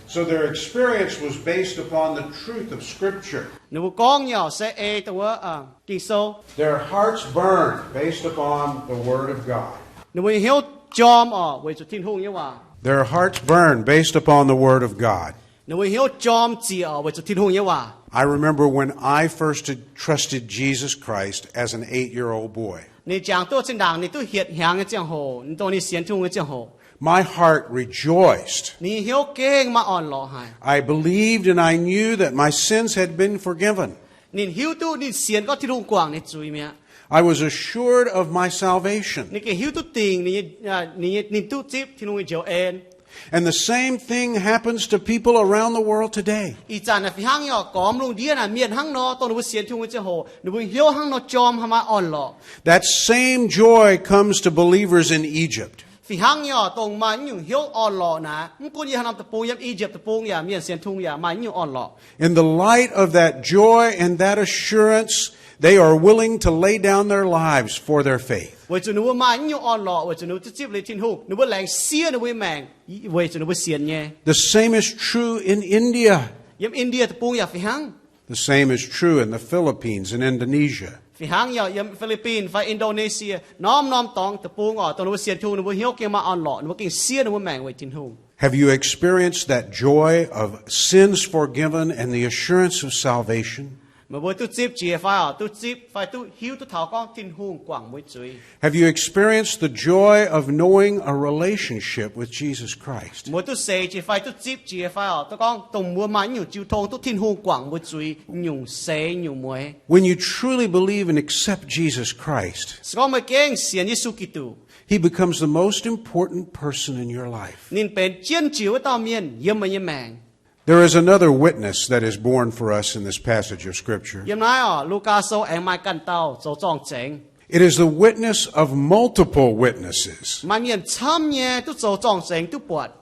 So their experience was based upon the truth of Scripture. Ninh mbuo gorngv nyei oc se ei dongh wuov Ging-Sou. Their hearts burned based upon the word of God. Ninh mbuo nyei hnyouv jorm oc weic zuqc Tin-Hungh nyei waac. Their hearts burned based upon the word of God. Ninh mbuo hnyouv jorm zieqc oc weic zuqc Tin-Hungh nyei waac. I remember when I first trusted Jesus Christ as an eight-year-old boy. Ninh jangx duqv zinh ndaangc ninh duqv hietc hnyangx nyei ziangh hoc, dongh ninh sienx Tin-Hungh nyei ziangh hoc. My heart rejoiced. Ninh nyei hnyouv gengh maaih orn-lorqc haic. I believed and I knew that my sins had been forgiven. Ninh hiuv duqv ninh sienx gorngv Tin-Hungh guangc ninh zuiz mi'aqv. I was assured of my salvation. Ninh gengh hiuv duqv dingc ninh, ninh duqv zipv Tin-Hungh nyei njoux en. And the same thing happens to people around the world today. Ih zanc naaic fih hnangv nyei oc, gormx lungh ndiev naaic mienh hnangv nor, dongh ninh mbuo sienx Tin-Hungh nyei ziangh hoc, ninh mbuo hnyouv hnangv nor jorm, haaix maaih orn-lorqc. That same joy comes to believers in Egypt. Fih hnangv nyei oc, dongh maaih naaiv nyungc hnyouv orn-lorqc naaic, mv gunv yiem haaix norm deic-bung, yiem I^yipv Deic-Bung yaac, mienh sienx Tin-Hungh yaac maaih naaiv nyungc orn-lorqc. In the light of that joy and that assurance, they are willing to lay down their lives for their faith. Weic zuqc ninh mbuo maaih naaiv nyungc orn-lorqc, weic zuqc ninh mbuo duqv zipv liuz Tin-Hungh, ninh mbuo laengz siev ninh mbuo nyei maengc weic zuqc ninh mbuo sienx nyei. The same is true in India. Yiem Indie Deic-Bung yaac fih hnangv. The same is true in the Philippines and Indonesia. Fih hnangv yaac yiem Fi^li^bin fai Indonesia, norm-norm dorngx deic-bung oc, dongh ninh mbuo sienx Tin-Hungh, ninh mbuo hnyouv gengh maaih orn-lorqc, ninh mbuo gengh siev ninh mbuo maengc weic Tin-Hungh. Have you experienced that joy of sins forgiven and the assurance of salvation? Meih mbuo duqv zipv jiex fai oc, duqv zipv fai duqv hiuv duqv taux gorngv Tin-Hungh guangc mbuo zuiz? Have you experienced the joy of knowing a relationship with Jesus Christ? Mbuo duqv seix jiex fai duqv zipv jiex fai oc, duqv gorngv dongh mbuo maaih nyungc jiu tong duqv Tin-Hungh guangc mbuo zuiz nyungc seix nyungc mueix. When you truly believe and accept Jesus Christ, Se gorngv meih gengh sienx Yesu Giduc, he becomes the most important person in your life. Ninh benx jienv jiex wuov dauh mienh yiem meih nyei maengc. There is another witness that is born for us in this passage of Scripture. Yiem naaiv oc, Lugaa Sou aengx maaih ganh dauh zoux zorng-zengx. It is the witness of multiple witnesses. Maaih mienh camv nyei duqv zoux zorng-zengx duqv buatc.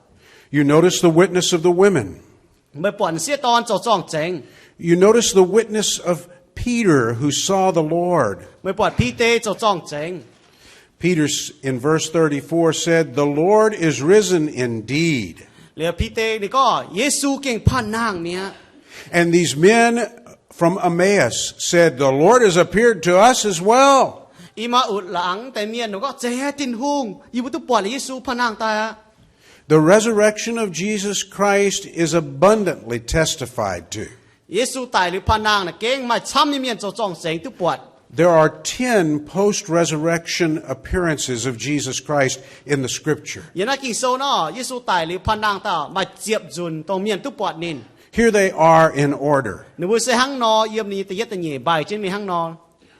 You notice the witness of the women. Meih buatc m'sieqv dorn zoux zorng-zengx. You notice the witness of Peter who saw the Lord. Meih buatc Bide zoux zorng-zengx. Peter s-, in verse thirty-four said, "The Lord is risen indeed." Liuz Bide ninh gorngv, Yesu gengh panh nangh mi'aqv. And these men from Emmaus said, "The Lord has appeared to us as well." I^maa^utc laangz deix mienh ninh gorngv, Zeiz Tin-Hungh, yie mbuo duqv buatc Yesu panh nangh daaih aqv. The resurrection of Jesus Christ is abundantly testified to. Yesu daic liuz panh nangh naaic gengh maaih camv nyei mienh zoux zorng-zengx duqv buatc. There are ten post-resurrection appearances of Jesus Christ in the Scripture. Yiem naaiv Ging-Sou nor, Yesu daic liuz panh nangh daaih maaih ziepc nzunc dongh mienh duqv buatc ninh. Here they are in order. Ninh mbuo se hnangv nor yiem ninh nyei da'yietv da'nyeic mbaih jienv mingh hnangv nor.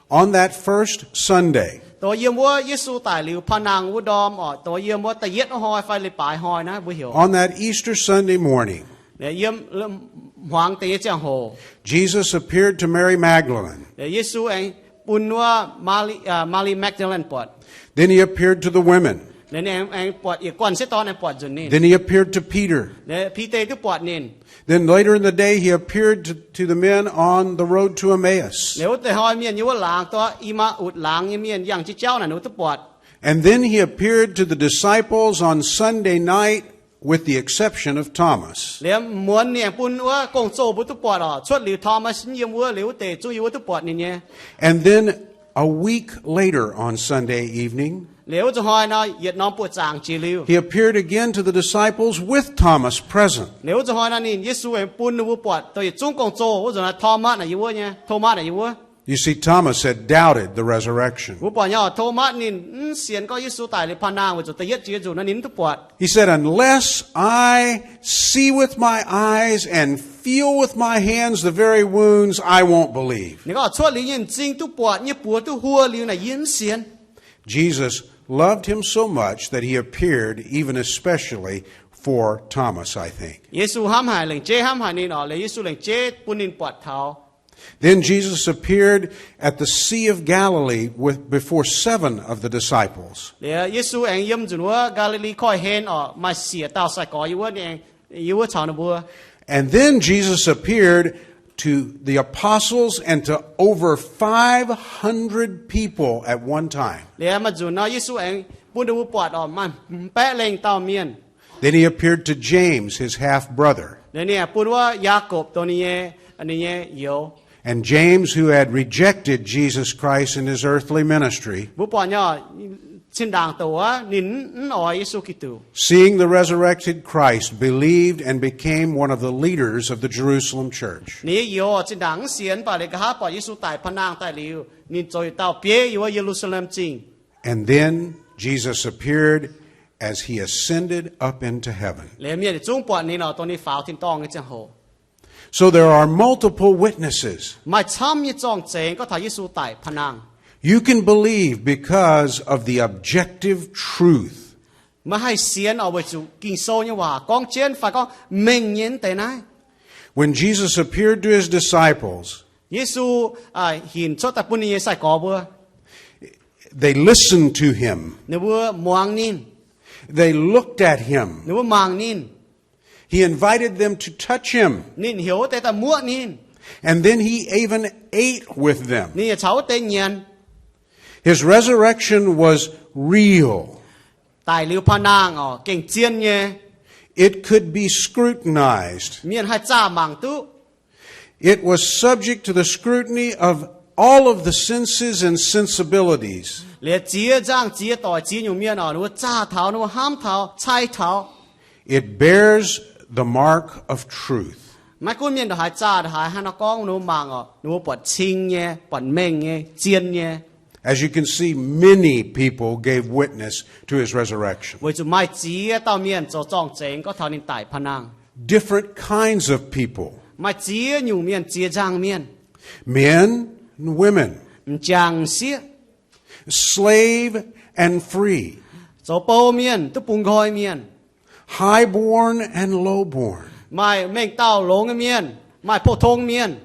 On that first Sunday, Dongh yiem wuov Yesu daic liuz panh nangh wuov ndorm oc, dongh yiem wuov da'yietv hnoi fai leiz-baaix hnoi naaiv mbuo heuc on that Easter Sunday morning, yiem hmuangx deix nyei ziangh hoc, Jesus appeared to Mary Magdalene. Yesu aengx bun wuov Maali, Maali Magdalene buatc. Then he appeared to the women. Aengx buatc yietc guanh m'sieqv dorn aengx buatc nzunc ninh. Then he appeared to Peter. Bide duqv buatc ninh. Then later in the day, he appeared to, to the men on the road to Emmaus. Liuz wuov deix hnoi mienh yiem wuov laangz, dongh I^maa^utc laangz nyei mienh yangh jienv jauv naaic ninh mbuo duqv buatc. And then he appeared to the disciples on Sunday night, with the exception of Thomas. Liuz muonz ninh aengx bun wuov gong-zoh mbuo duqv buatc oc, cuotv liuz Thomas yiem wuov, liuz wuov deix zungv yiem wuov duqv buatc ninh nyei. And then a week later on Sunday evening, Liuz wuov nzunc hnoi nor, yietc norm buoqc zaangc jiex liuz, he appeared again to the disciples with Thomas present. Liuz wuov nzunc hnoi nor, ninh, Yesu aengx bun ninh mbuo buatc dongh yietc zungv gong-zoh wuov nzunc hnoi, Thomas naaic yiem wuov nyei, Tomaa naaic yiem wuov. You see, Thomas had doubted the resurrection. Mbuo buatc nyei oc, Tomaa ninh mv sienx gorngv Yesu daic liuz panh nangh, weic zuqc da'yietv jiex nzunc nor ninh mv duqv buatc. He said, "Unless I see with my eyes and feel with my hands the very wounds, I won't believe." Ninh gorngv, Cuotv liuz yie nyei m'zing duqv buatc, yie nyei buoz duqv huo liuz naaic yie mv sienx. Jesus loved him so much that he appeared even especially for Thomas, I think. Yesu hnamv haic, lengc jeiv hnamv haic ninh oc, liuz Yesu lengc jeiv bun ninh buatc taux. Then Jesus appeared at the Sea of Galilee with, before seven of the disciples. Liuz Yesu aengx yiem nzunc wuov Gaa^li^li Koiv-Hlen oc, maaih siec dauh sai-gorx yiem wuov, ninh aengx yiem wuov caux ninh mbuo. And then Jesus appeared to the apostles and to over five hundred people at one time. Liuz maaih nzunc nor Yesu aengx bun ninh mbuo buatc oc, maaih baeqv lengh dauh mienh. Then he appeared to James, his half brother. Liuz ninh aengx bun wuov Yaagorpc, dongh ninh nyei, ninh nyei youz. And James, who had rejected Jesus Christ in his earthly ministry, Mbuo buatc nyei, zinh ndaangc douc wuov ninh mv oix Yesu Giduc. Seeing the resurrected Christ, believed and became one of the leaders of the Jerusalem church. Ninh nyei youz zinh ndaangc mv sienx, mv baac liuz nqa'haav buatc Yesu daic pa'naangh daaih liuz, ninh zoux yietc dauh bieiv yiem wuov Ye^lu^saa^lem Zingh. And then Jesus appeared as he ascended up into heaven. Liuz mienh yietc zungv buatc ninh oc, dongh ninh faaux tin-dorngh nyei ziangh hoc. So there are multiple witnesses. Maaih camv nyei zorng-zengx gorngv taux Yesu daic pa'naangh. You can believe because of the objective truth. Meih haih sienx oc, weic zuqc Ging-Sou nyei waac gorngv jienv fai gorngv mengh nyei mv deix naaiv. When Jesus appeared to his disciples, Yesu hinc cuotv daaih bun ninh nyei sai-gorx mbuo. They listened to him. Ninh mbuo muangx ninh. They looked at him. Ninh mbuo mangc ninh. He invited them to touch him. Ninh heuc wuov deix daaih muoqv ninh. And then he even ate with them. Ninh yaac caux wuov deix nyanc. His resurrection was real. Daic liuz pa'naangh oc, gengh zien nyei. It could be scrutinized. Mienh haih zaah mangc duqv. It was subject to the scrutiny of all of the senses and sensibilities. Liuz ziex nzangh ziex doic ziex nyungc mienh oc, ninh mbuo zaah taux, ninh mbuo hnamv taux, cai taux. It bears the mark of truth. Maiv gunv mienh ndongc haaix zaah, ndongc haaix hnangv nor gorngv, ninh mbuo mangc oc, ninh mbuo buatc cing nyei, buatc mengh nyei, zien nyei. As you can see, many people gave witness to his resurrection. Weic zuqc maaih ziex dauh mienh zoux zorng-zengx gorngv taux ninh daic pa'naangh. Different kinds of people. Maaih ziex nyungc mienh, ziex nzangc mienh. Men and women. M'jangc m'sieqv. Slave and free. Zoux bou mienh duqv bungx nqoi mienh. High born and low born. Maaih mengh dauh longx nyei mienh, maaih pou-tong mienh.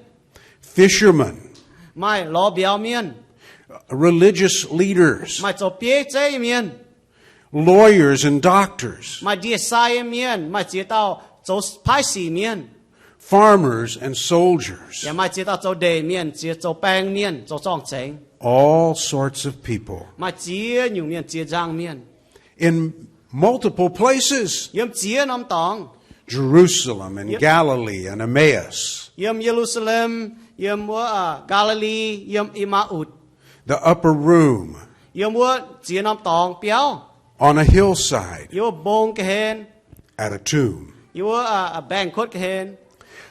Fishermen. Maaih lorz mbiauz mienh. Religious leaders. Maaih zoux bieiv zeiv nyei mienh. Lawyers and doctors. Maaih ndie-sai nyei mienh, maaih ziex dauh zoux paaiv sic mienh. Farmers and soldiers. Yaac maaih ziex dauh zoux ndeic mienh, ziex zoux baeng mienh, zoux zorng-zengx. All sorts of people. Maaih ziex nyungc mienh, ziex nzangc mienh. In multiple places. Yiem ziex norm dorngx. Jerusalem and Galilee and Emmaus. Yiem Ye^lu^saa^lem, yiem wuov Gaa^li^li, yiem E^maa^utc. The upper room. Yiem wuov ziex norm dorngx biauv. On a hillside. Yiem wuov mbong ga'hlen. At a tomb. Yiem wuov mbaengx-kuotv ga'hlen.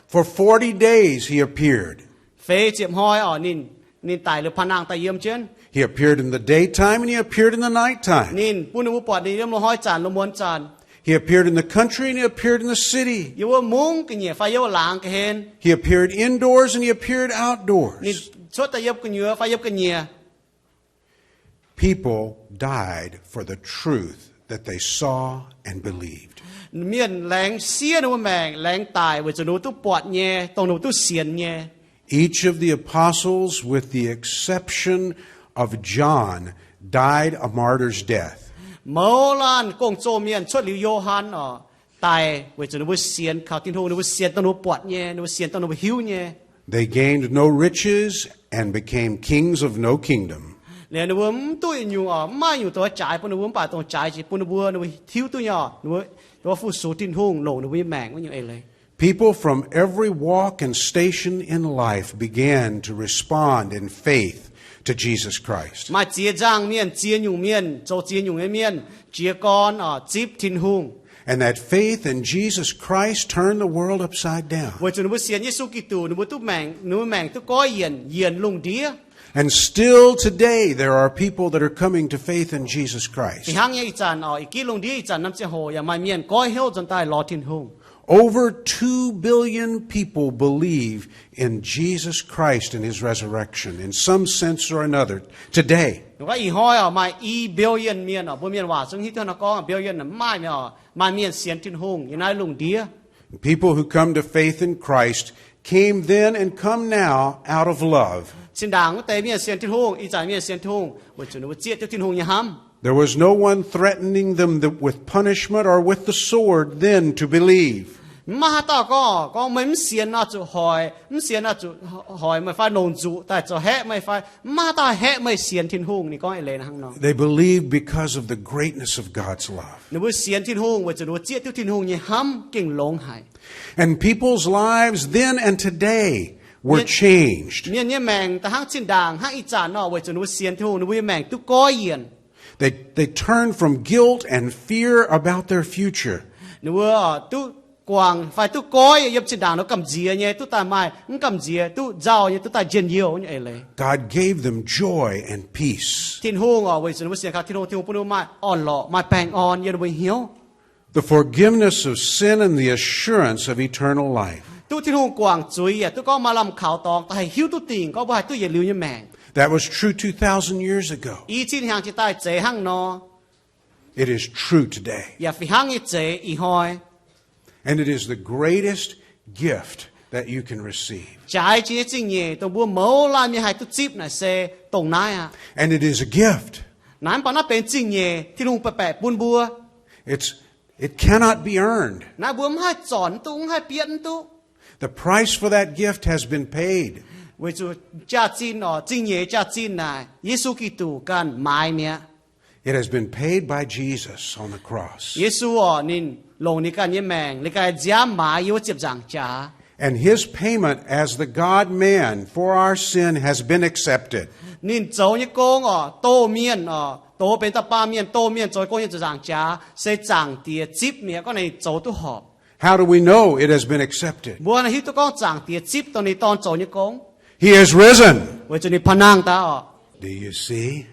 For forty days he appeared. Feix ziepc hnoi oc, ninh, ninh daic liuz pa'naangh daaih yiem jienv. He appeared in the daytime and he appeared in the nighttime. Ninh bun ninh mbuo buatc ninh yiem loz-hnoi zanc, loz-muonz zanc. He appeared in the country and he appeared in the city. Yiem wuov mungv ga'nyiec fai yiem wuov laangz ga'hlen. He appeared indoors and he appeared outdoors. Ninh cuotv daaih yiem gu'nyuoz fai yiem ga'nyiec. People died for the truth that they saw and believed. Mienh laengz siev ninh mbuo maengc, laengz daic weic zuqc ninh mbuo duqv buatc nyei, dongh ninh mbuo duqv sienx nyei. Each of the apostles, with the exception of John, died a martyr's death. Mouz laanh gong-zoh mienh cuotv liuz Yo^han oc, daic weic zuqc ninh mbuo sienx kaux Tin-Hungh, ninh mbuo sienx dongh ninh mbuo buatc nyei, ninh mbuo sienx dongh ninh mbuo hiuv nyei. They gained no riches and became kings of no kingdom. Liuz ninh mbuo mv duqv nyungc oc, mv maaih nyungc doix jaaix bun ninh mbuo, mv baac dongh jaaix jiex bun ninh mbuo, ninh mbuo hiuv duqv nyei oc, ninh mbuo fu-sux Tin-Hungh, longc ninh mbuo nyei maengc wuov nyungc eix leiz. People from every walk and station in life began to respond in faith to Jesus Christ. Maaih ziex nzangc mienh, ziex nyungc mienh, zoux ziex nyungc nyei mienh, jiez gorn oc, zipv Tin-Hungh. And that faith in Jesus Christ turned the world upside down. Weic zuqc ninh mbuo sienx Yesu Giduc, ninh mbuo duqv maengc, ninh mbuo maengc duqv goiv yienc, yienc lungh ndiev. And still today, there are people that are coming to faith in Jesus Christ. Fih hnangv nyei ih zanc oc, ih gitv lungh ndiev ih zanc norm ziangh hoc yaac maaih mienh goiv hnyouv nzuonx daaih lorz Tin-Hungh. Over two billion people believe in Jesus Christ and his resurrection in some sense or another today. Gorngv ih hnoi oc, maaih i billion mienh oc, mbuo mienh waac zungv hiuv duqv nor gorngv billion mv maaih mienh oc, maaih mienh sienx Tin-Hungh yiem naaiv lungh ndiev. People who come to faith in Christ came then and come now out of love. Zinh ndaangc wuov deix mienh sienx Tin-Hungh, ih zanc mienh sienx Tin-Hungh weic zuqc ninh mbuo zieqv duqv Tin-Hungh nyei hnamv. There was no one threatening them th- with punishment or with the sword then to believe. Mv maaih haaix dauh gorngv, gorngv meih mv sienx nor zuqc hoic, mv sienx nor zuqc hoic meih fai longc nzuqc daaih zoux haeqv meih fai mv maaih haaix dauh haeqv meih sienx Tin-Hungh. Ninh gorngv eix leiz hnangv nor. They believed because of the greatness of God's love. Ninh mbuo sienx Tin-Hungh weic zuqc ninh mbuo zieqv duqv Tin-Hungh nyei hnamv gengh longx haic. And people's lives then and today were changed. Mienh nyei maengc da'hnangv zinh ndaangc hnangv ih zanc nor, weic zuqc ninh mbuo sienx Tin-Hungh, ninh mbuo nyei maengc duqv goiv yienc. They, they turned from guilt and fear about their future Ninh mbuo duqv guangc fai duqv goiv yiem zinh ndaangc ninh mbuo gamh nziex nyei duqv daaih maaih mv gamh nziex, duqv nzauh nyei duqv daaih njien-youh nyei eix leiz. God gave them joy and peace. Tin-Hungh oc, weic zuqc ninh mbuo sienx kaux Tin-Hungh, Tin-Hungh bun ninh mbuo maaih orn-lorqc, maaih baengh orn yiem ninh mbuo hnyouv. The forgiveness of sin and the assurance of eternal life. Duqv Tin-Hungh guangc zuiz yaac duqv gorngv maaih lamh kaux dorngx, da'haih hiuv duqv dingc gorngv mbuo haih duqv yietc liuz nyei maengc. That was true two thousand years ago. I cin hnyangx jiex daaih zeiz hnangv nor. It is true today. Yaac fih hnangv nyei zeiz ih hnoi. And it is the greatest gift that you can receive. Jaaix jiex nyei zingh nyeic dongh mbuo mouz laanh mienh haih duqv zipv naaic se dongh naaiv aqv. And it is a gift. Naaiv mv baac naaiv benx zingh nyeic Tin-Hungh baeqc baeqc bun mbuo. It's, it cannot be earned. Naaiv mbuo mv haih zornc mv duqv, mv haih bietv mv duqv. The price for that gift has been paid. Weic zuqc jaax-zinh oc, zingh nyeic jaax-zinh naaic Yesu Giduc ganh maaiz mi'aqv. It has been paid by Jesus on the cross. Yesu oc, ninh longc ninh ganh nyei maengc, ninh ganh nziaamv maaiz yiem wuov ziepc nzaangc jaax. And his payment as the God-man for our sin has been accepted. Ninh zoux nyei gong oc, doz mienh oc, doz benx dauh baamh mienh, doz mienh zoux nyei gong yiem ziepc nzaangc jaax, se Zaangc Diex zipv mi'aqv, gorngv ninh zoux duqv horpc. How do we know it has been accepted? Mbuo hiuv duqv gorngv Zaangc Diex zipv dongh ninh Dorn zoux nyei gong. He is risen. Weic zuqc ninh panh nangh daaih oc. Do you see?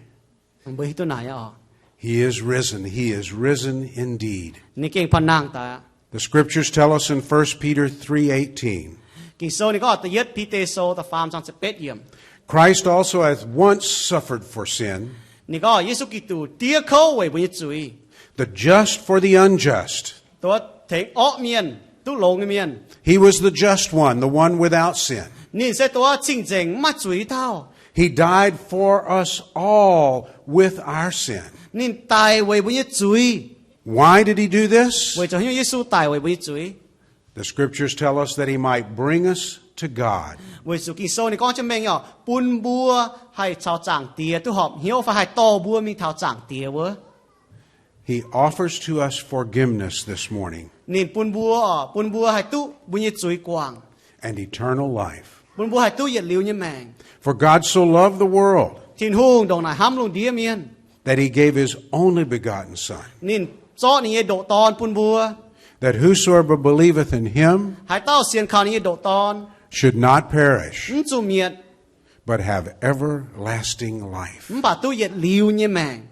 Mbuo hiuv duqv naaic oc. He is risen. He is risen indeed. Ninh gengh panh nangh daaih aqv. The scriptures tell us in First Peter three eighteen. Ging-Sou ninh gorngv da'yietv Bide Sou da'faam zaang ziepc betv yiemc. Christ also hath once suffered for sin. Ninh gorngv Yesu Giduc diev kouv weic mbuo nyei zuiz. The just for the unjust. Dongh wuov tengx orqv mienh duqv longx nyei mienh. He was the just one, the one without sin. Ninh se dongh wuov cing-nzengc mv maaih zuiz dauh. He died for us all with our sin. Ninh daic weic mbuo nyei zuiz. Why did he do this? Weic zuqc haaix nyungc Yesu daic weic mbuo nyei zuiz? The scriptures tell us that he might bring us to God. Weic zuqc Ging-Sou ninh gorngv jienv mengh oc, bun mbuo haih caux Zaangc Diex duqv horpc hnyouv fai haih dorh mbuo mingh taux Zaangc Diex wuov. He offers to us forgiveness this morning. Ninh bun mbuo oc, bun mbuo haih duqv mbuo nyei zuiz guangc. And eternal life. Bun mbuo haih duqv yietc liuz nyei maengc. For God so loved the world Tin-Hungh ndongc naaic hnamv lungh ndiev mienh. That he gave his only begotten Son. Ninh zorqv ninh nyei ndoqc Dorn bun mbuo. That whosoever believeth in him Haaix dauh sienx kaux ninh nyei ndoqc Dorn should not perish, mv zuqc mietc, but have everlasting life. Mv baac duqv yietc liuz nyei maengc.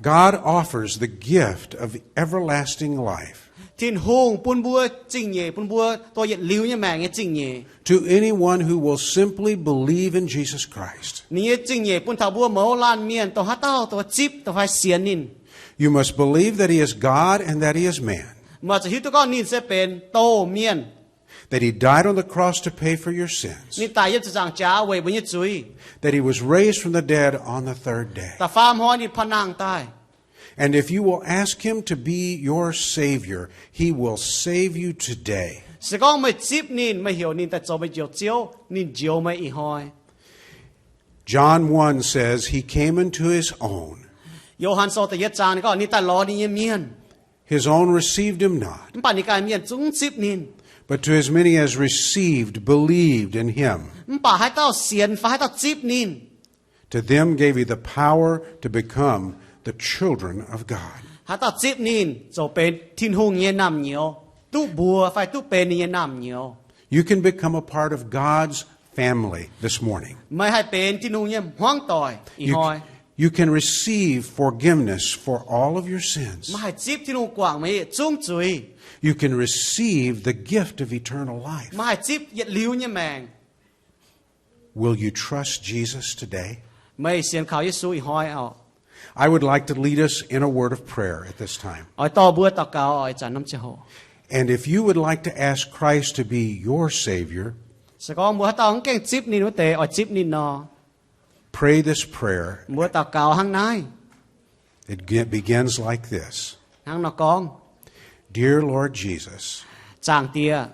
God offers the gift of everlasting life Tin-Hungh bun mbuo zingh nyeic, bun mbuo dongh yietc liuz nyei maengc nyei zingh nyeic to anyone who will simply believe in Jesus Christ. Ninh nyei zingh nyeic bun taux mbuo mouz laanh mienh dongh haaix dauh dongh zipv dongh fai sienx ninh. You must believe that he is God and that he is man. Meih zuqc hiuv duqv gorngv ninh se benx douz mienh. That he died on the cross to pay for your sins. Ninh daic yiem ziepc nzaangc jaax weic mbuo nyei zuiz. That he was raised from the dead on the third day. Da'faam hnoi ninh panh nangh daaih. And if you will ask him to be your Savior, he will save you today. Se gorngv meih zipv ninh, meih heuc ninh daaih zoux meih njoux Ziouv, ninh njoux meih ih hnoi. John one says, he came unto his own. Yo^han Sou da'yietv zaang ninh gorngv ninh daaih lorz ninh nyei mienh, His own received him not. Mv baac ninh ganh mienh zungv mv zipv ninh. But to as many as received, believed in him. Mv baac haaix dauh sienx fai haaix dauh zipv ninh, To them gave he the power to become the children of God. Haaix dauh zipv ninh zoux benx Tin-Hungh nyei naamh nyouz, duqv mbuox fai duqv benx ninh nyei naamh nyouz. You can become a part of God's family this morning. Meih haih benx Tin-Hungh nyei hmuangv doic ih hnoi. You can receive forgiveness for all of your sins. Meih haih zipv Tin-Hungh guangc meih yietc zungv zuiz. You can receive the gift of eternal life. Meih haih zipv yietc liuz nyei maengc. Will you trust Jesus today? Meih sienx kaux Yesu ih hnoi oc? I would like to lead us in a word of prayer at this time. Oix dorh mbuo daux gaux oc, ih zanc norm ziangh hoc. And if you would like to ask Christ to be your Savior, se gorngv mbuo haaix dauh mv gaengh zipv ninh wuov deix oix zipv ninh nor, pray this prayer. Mbuo daux gaux hnangv naaiv. It ge-, begins like this. Hnangv nor gorngv, Dear Lord Jesus, Zaangc Diex,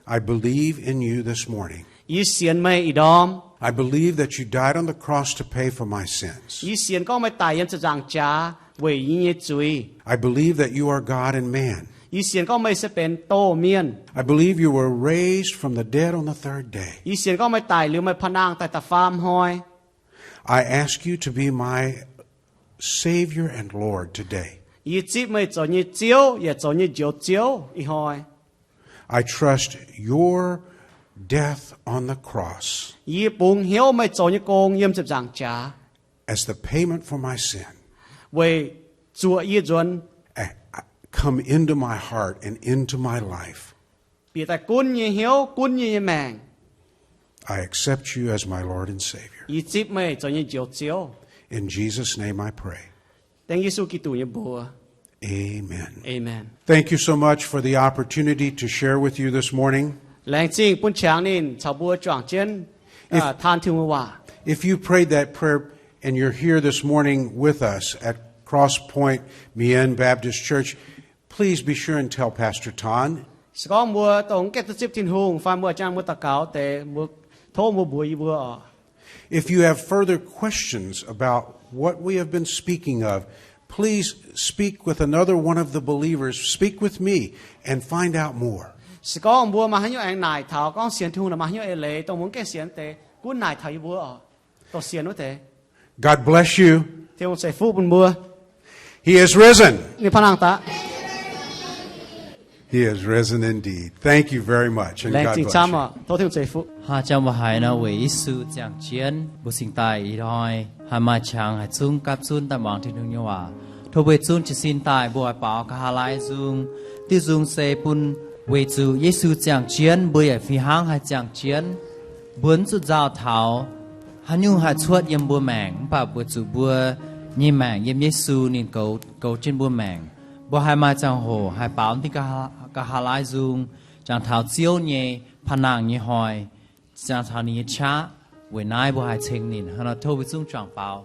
I believe in you this morning. Yie sienx meih ih ndorm. I believe that you died on the cross to pay for my sins. Yie sienx gorngv meih daic yiem ziepc nzaangc jaax weic yie nyei zuiz. I believe that you are God and man. Yie sienx gorngv meih se benx doh mienh. I believe you were raised from the dead on the third day. Yie sienx gorngv meih daic liuz meih pa'nangh daaih da'faam hnoi. I ask you to be my Savior and Lord today. Yie zipv meih zoux nyei Ziouv yaac zoux nyei Njoux Ziouv ih hnoi. I trust your death on the cross Yie bungx hnyouv meih zoux nyei gong yiem ziepc nzaangc jaax as the payment for my sin. weic zuoqc yie nzuonx. Come into my heart and into my life. Bieqc daaih gunv nyei hnyouv, gunv yie nyei maengc. I accept you as my Lord and Savior. Yie zipv meih zoux nyei Njoux Ziouv. In Jesus' name I pray. Dengv Yesu Giduc nyei mbuox. Amen. Amen. Thank you so much for the opportunity to share with you this morning. Laengz zingh bun qangx ninh caux mbuo juangc jienv taan Tin-Hungh waac. If you prayed that prayer and you're here this morning with us at Cross Point Mien Baptist Church, please be sure and tell Pastor Tan. Se gorngv mbuo dongh mv gaengh duqv zipv Tin-Hungh fai mbuo jangx mbuo daux gaux deix, mbuo tov mbuo mbuox yie mbuo oc. If you have further questions about what we have been speaking of, please speak with another one of the believers. Speak with me and find out more. Se gorngv mbuo maaih haaix nyungc aengx naaic taux gorngv sienx Tin-Hungh naaic maaih haaix nyungc eix leiz dongh mbuo mv gaengh sienx deix, gunv naaic taux yie mbuo oc, dongh sienx wuov deix. God bless you. Tin-Hungh ceix fuqv bun mbuo. He is risen. Ninh pa'nangh daaih. He is risen indeed. Thank you very much, and God bless you. Laengz zingh camv oc. Tov Tin-Hungh ceix fuqv. Haa, jangx mbuo haiz nor weic Yesu ziangh jienv mbuo cingx daaih ih hnoi haih maaih qangx haih zungv gapv zunv daaih muangx Tin-Hungh nyei waac. Tov mbuo zungv jiez sin daaih, mbuo oix baaux nqa'haav laai nzung. Diuh nzung se bun weic zuqc Yesu ziangh jienv, mbuo yaac fih hnangv haih ziangh jienv. Mbuo mv zuqc nzauh taux haaix nyungc haih cuotv yiem mbuo maengc, mv baac weic zuqc mbuo nyei maengc yiem Yesu ninh goux, goux jienv mbuo maengc. Mbuo haih maaih ziangh hoc haih baaux diuh nqa'haav laai nzung, jangx taux Ziouv nyei pa'nangh nyei hnoi, jangx taux ninh nyei qaqv. Weic naaiv mbuo haih ceng ninh. Hnangv nor tov mbuo zungv juangc baaux.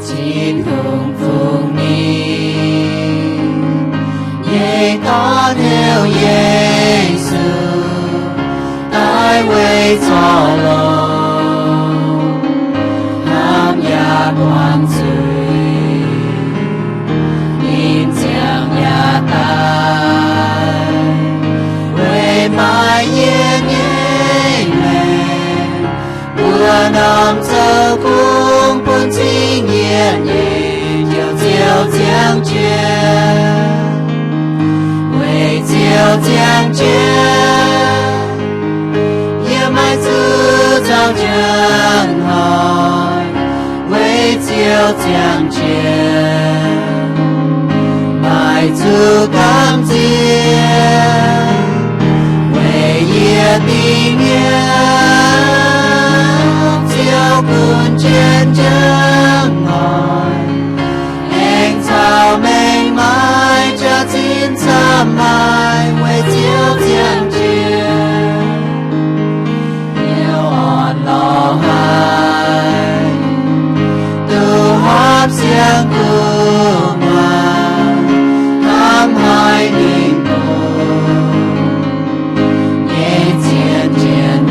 Tin-Hungh fungx ninh nyei Dorn heuc Yesu daaih weic zorc longx, hnamv yaac muangx zuiz, ninh ziangh yaac daic weic maaih yie nyei maengc. Mbuo norm zoux gong bun cing yienc nyei Njoux Ziouv ziangh jienv. Weic Ziouv ziangh jienv, yie maiv zuqc nzauh njang hnoi. Weic Ziouv ziangh jienv, maiv zuqc gamh nziex. Weic yie dingc mi'aqv, Ziouv gunv jienv njang hnoi. Aengx caux mengh maaic jaax-zinh camv-maaih weic Ziouv ziangh jienv. Hnyouv orn lorz haic, duqv hopv siang-gu'nguaaz, hnamv haiz ninh dongh nyei zien jienv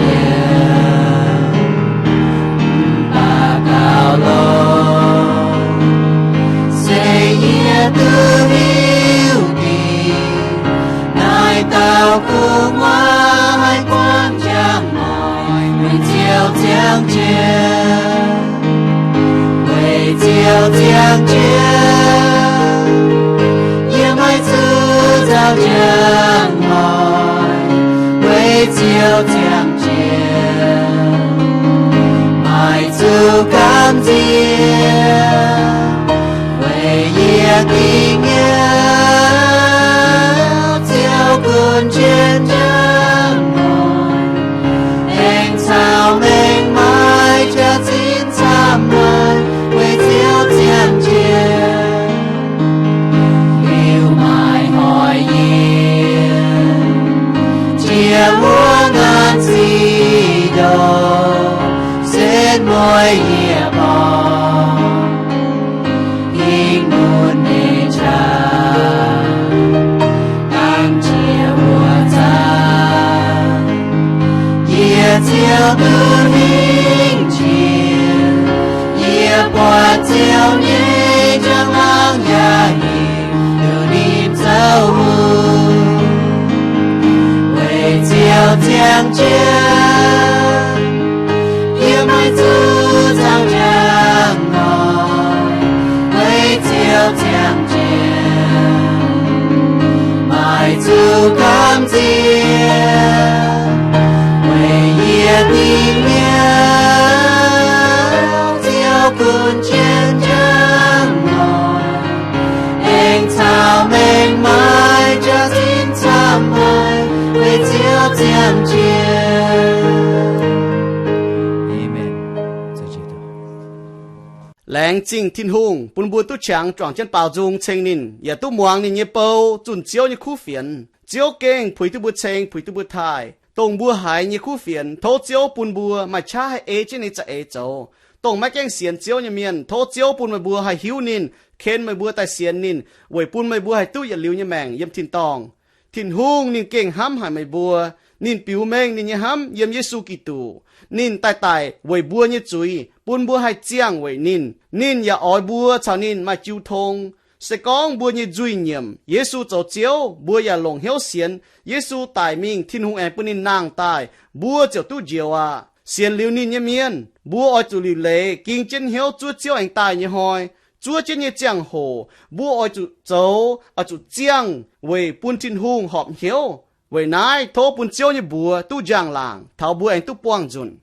yie borngz, hingh mun nyei qaqv, dangv jiex wuov zanc, yie Ziouv duqv hingh jiex. Yie buatc Ziouv nyei njang-laangc yaac hingh duqv ninh zoux hungh. Weic Ziouv ziangh jienv, yie maiv zuqc zaangc njang-laangc. Weic Ziouv ziangh jienv, maiv zuqc gamh nziex. Weic yie dingc mi'aqv, Ziouv gunv jienv njang-laangc, aengx caux maengc maaiz jaax-zinh camv haic. Weic Ziouv ziangh jienv. Laengz zingh Tin-Hungh bun mbuo duqv qangx juangc jienv baaux nzung ceng ninh, yaac duqv muangx ninh nyei bou zunh Ziouv nyei kuv fienx. Ziouv gengh puix duqv mbuo ceng, puix duqv mbuo taaih, dongh mbuo haiz nyei kuv fienx. Tov Ziouv bun mbuo maaih qaqv haih ei jienv ninh za'eix zoux. Dongh maiv gaengh sienx Ziouv nyei mienh, tov Ziouv bun meih mbuo haih hiuv ninh, ken meih mbuo daaih sienx ninh, weic bun meih mbuo haih duqv yietc liuz nyei maengc yiem tin-dorngh. Tin-Hungh ninh gengh hnamv haic meih mbuo. Ninh biux mengh ninh nyei hnamv yiem Yesu Giduc. Ninh daaih daic weic mbuo nyei zuiz, bun mbuo haih ziangh weic ninh. Ninh yaac oix mbuo caux ninh maaih jiu tong. Se gorngv mbuo nyei nzuih nyiemc Yesu zoux Ziouv, mbuo yaac longc hnyouv sienx Yesu daic mingh, Tin-Hungh aengx bun ninh nangh daaih, mbuo ziouc duqv njoux aqv. Sienx liuz ninh nyei mienh, mbuo oix zuqc liuc leiz ging jienv hnyouv zuov Ziouv aengx daaih nyei hnoi. Zuov jienv nyei ziangh hoc, mbuo oix zuqc zoux, oix zuqc ziangh weic bun Tin-Hungh horpc hnyouv. Weic naaiv tov bun Ziouv nyei mbuox duqv njang-laangc, taux mbuo aengx duqv buangh nzunc.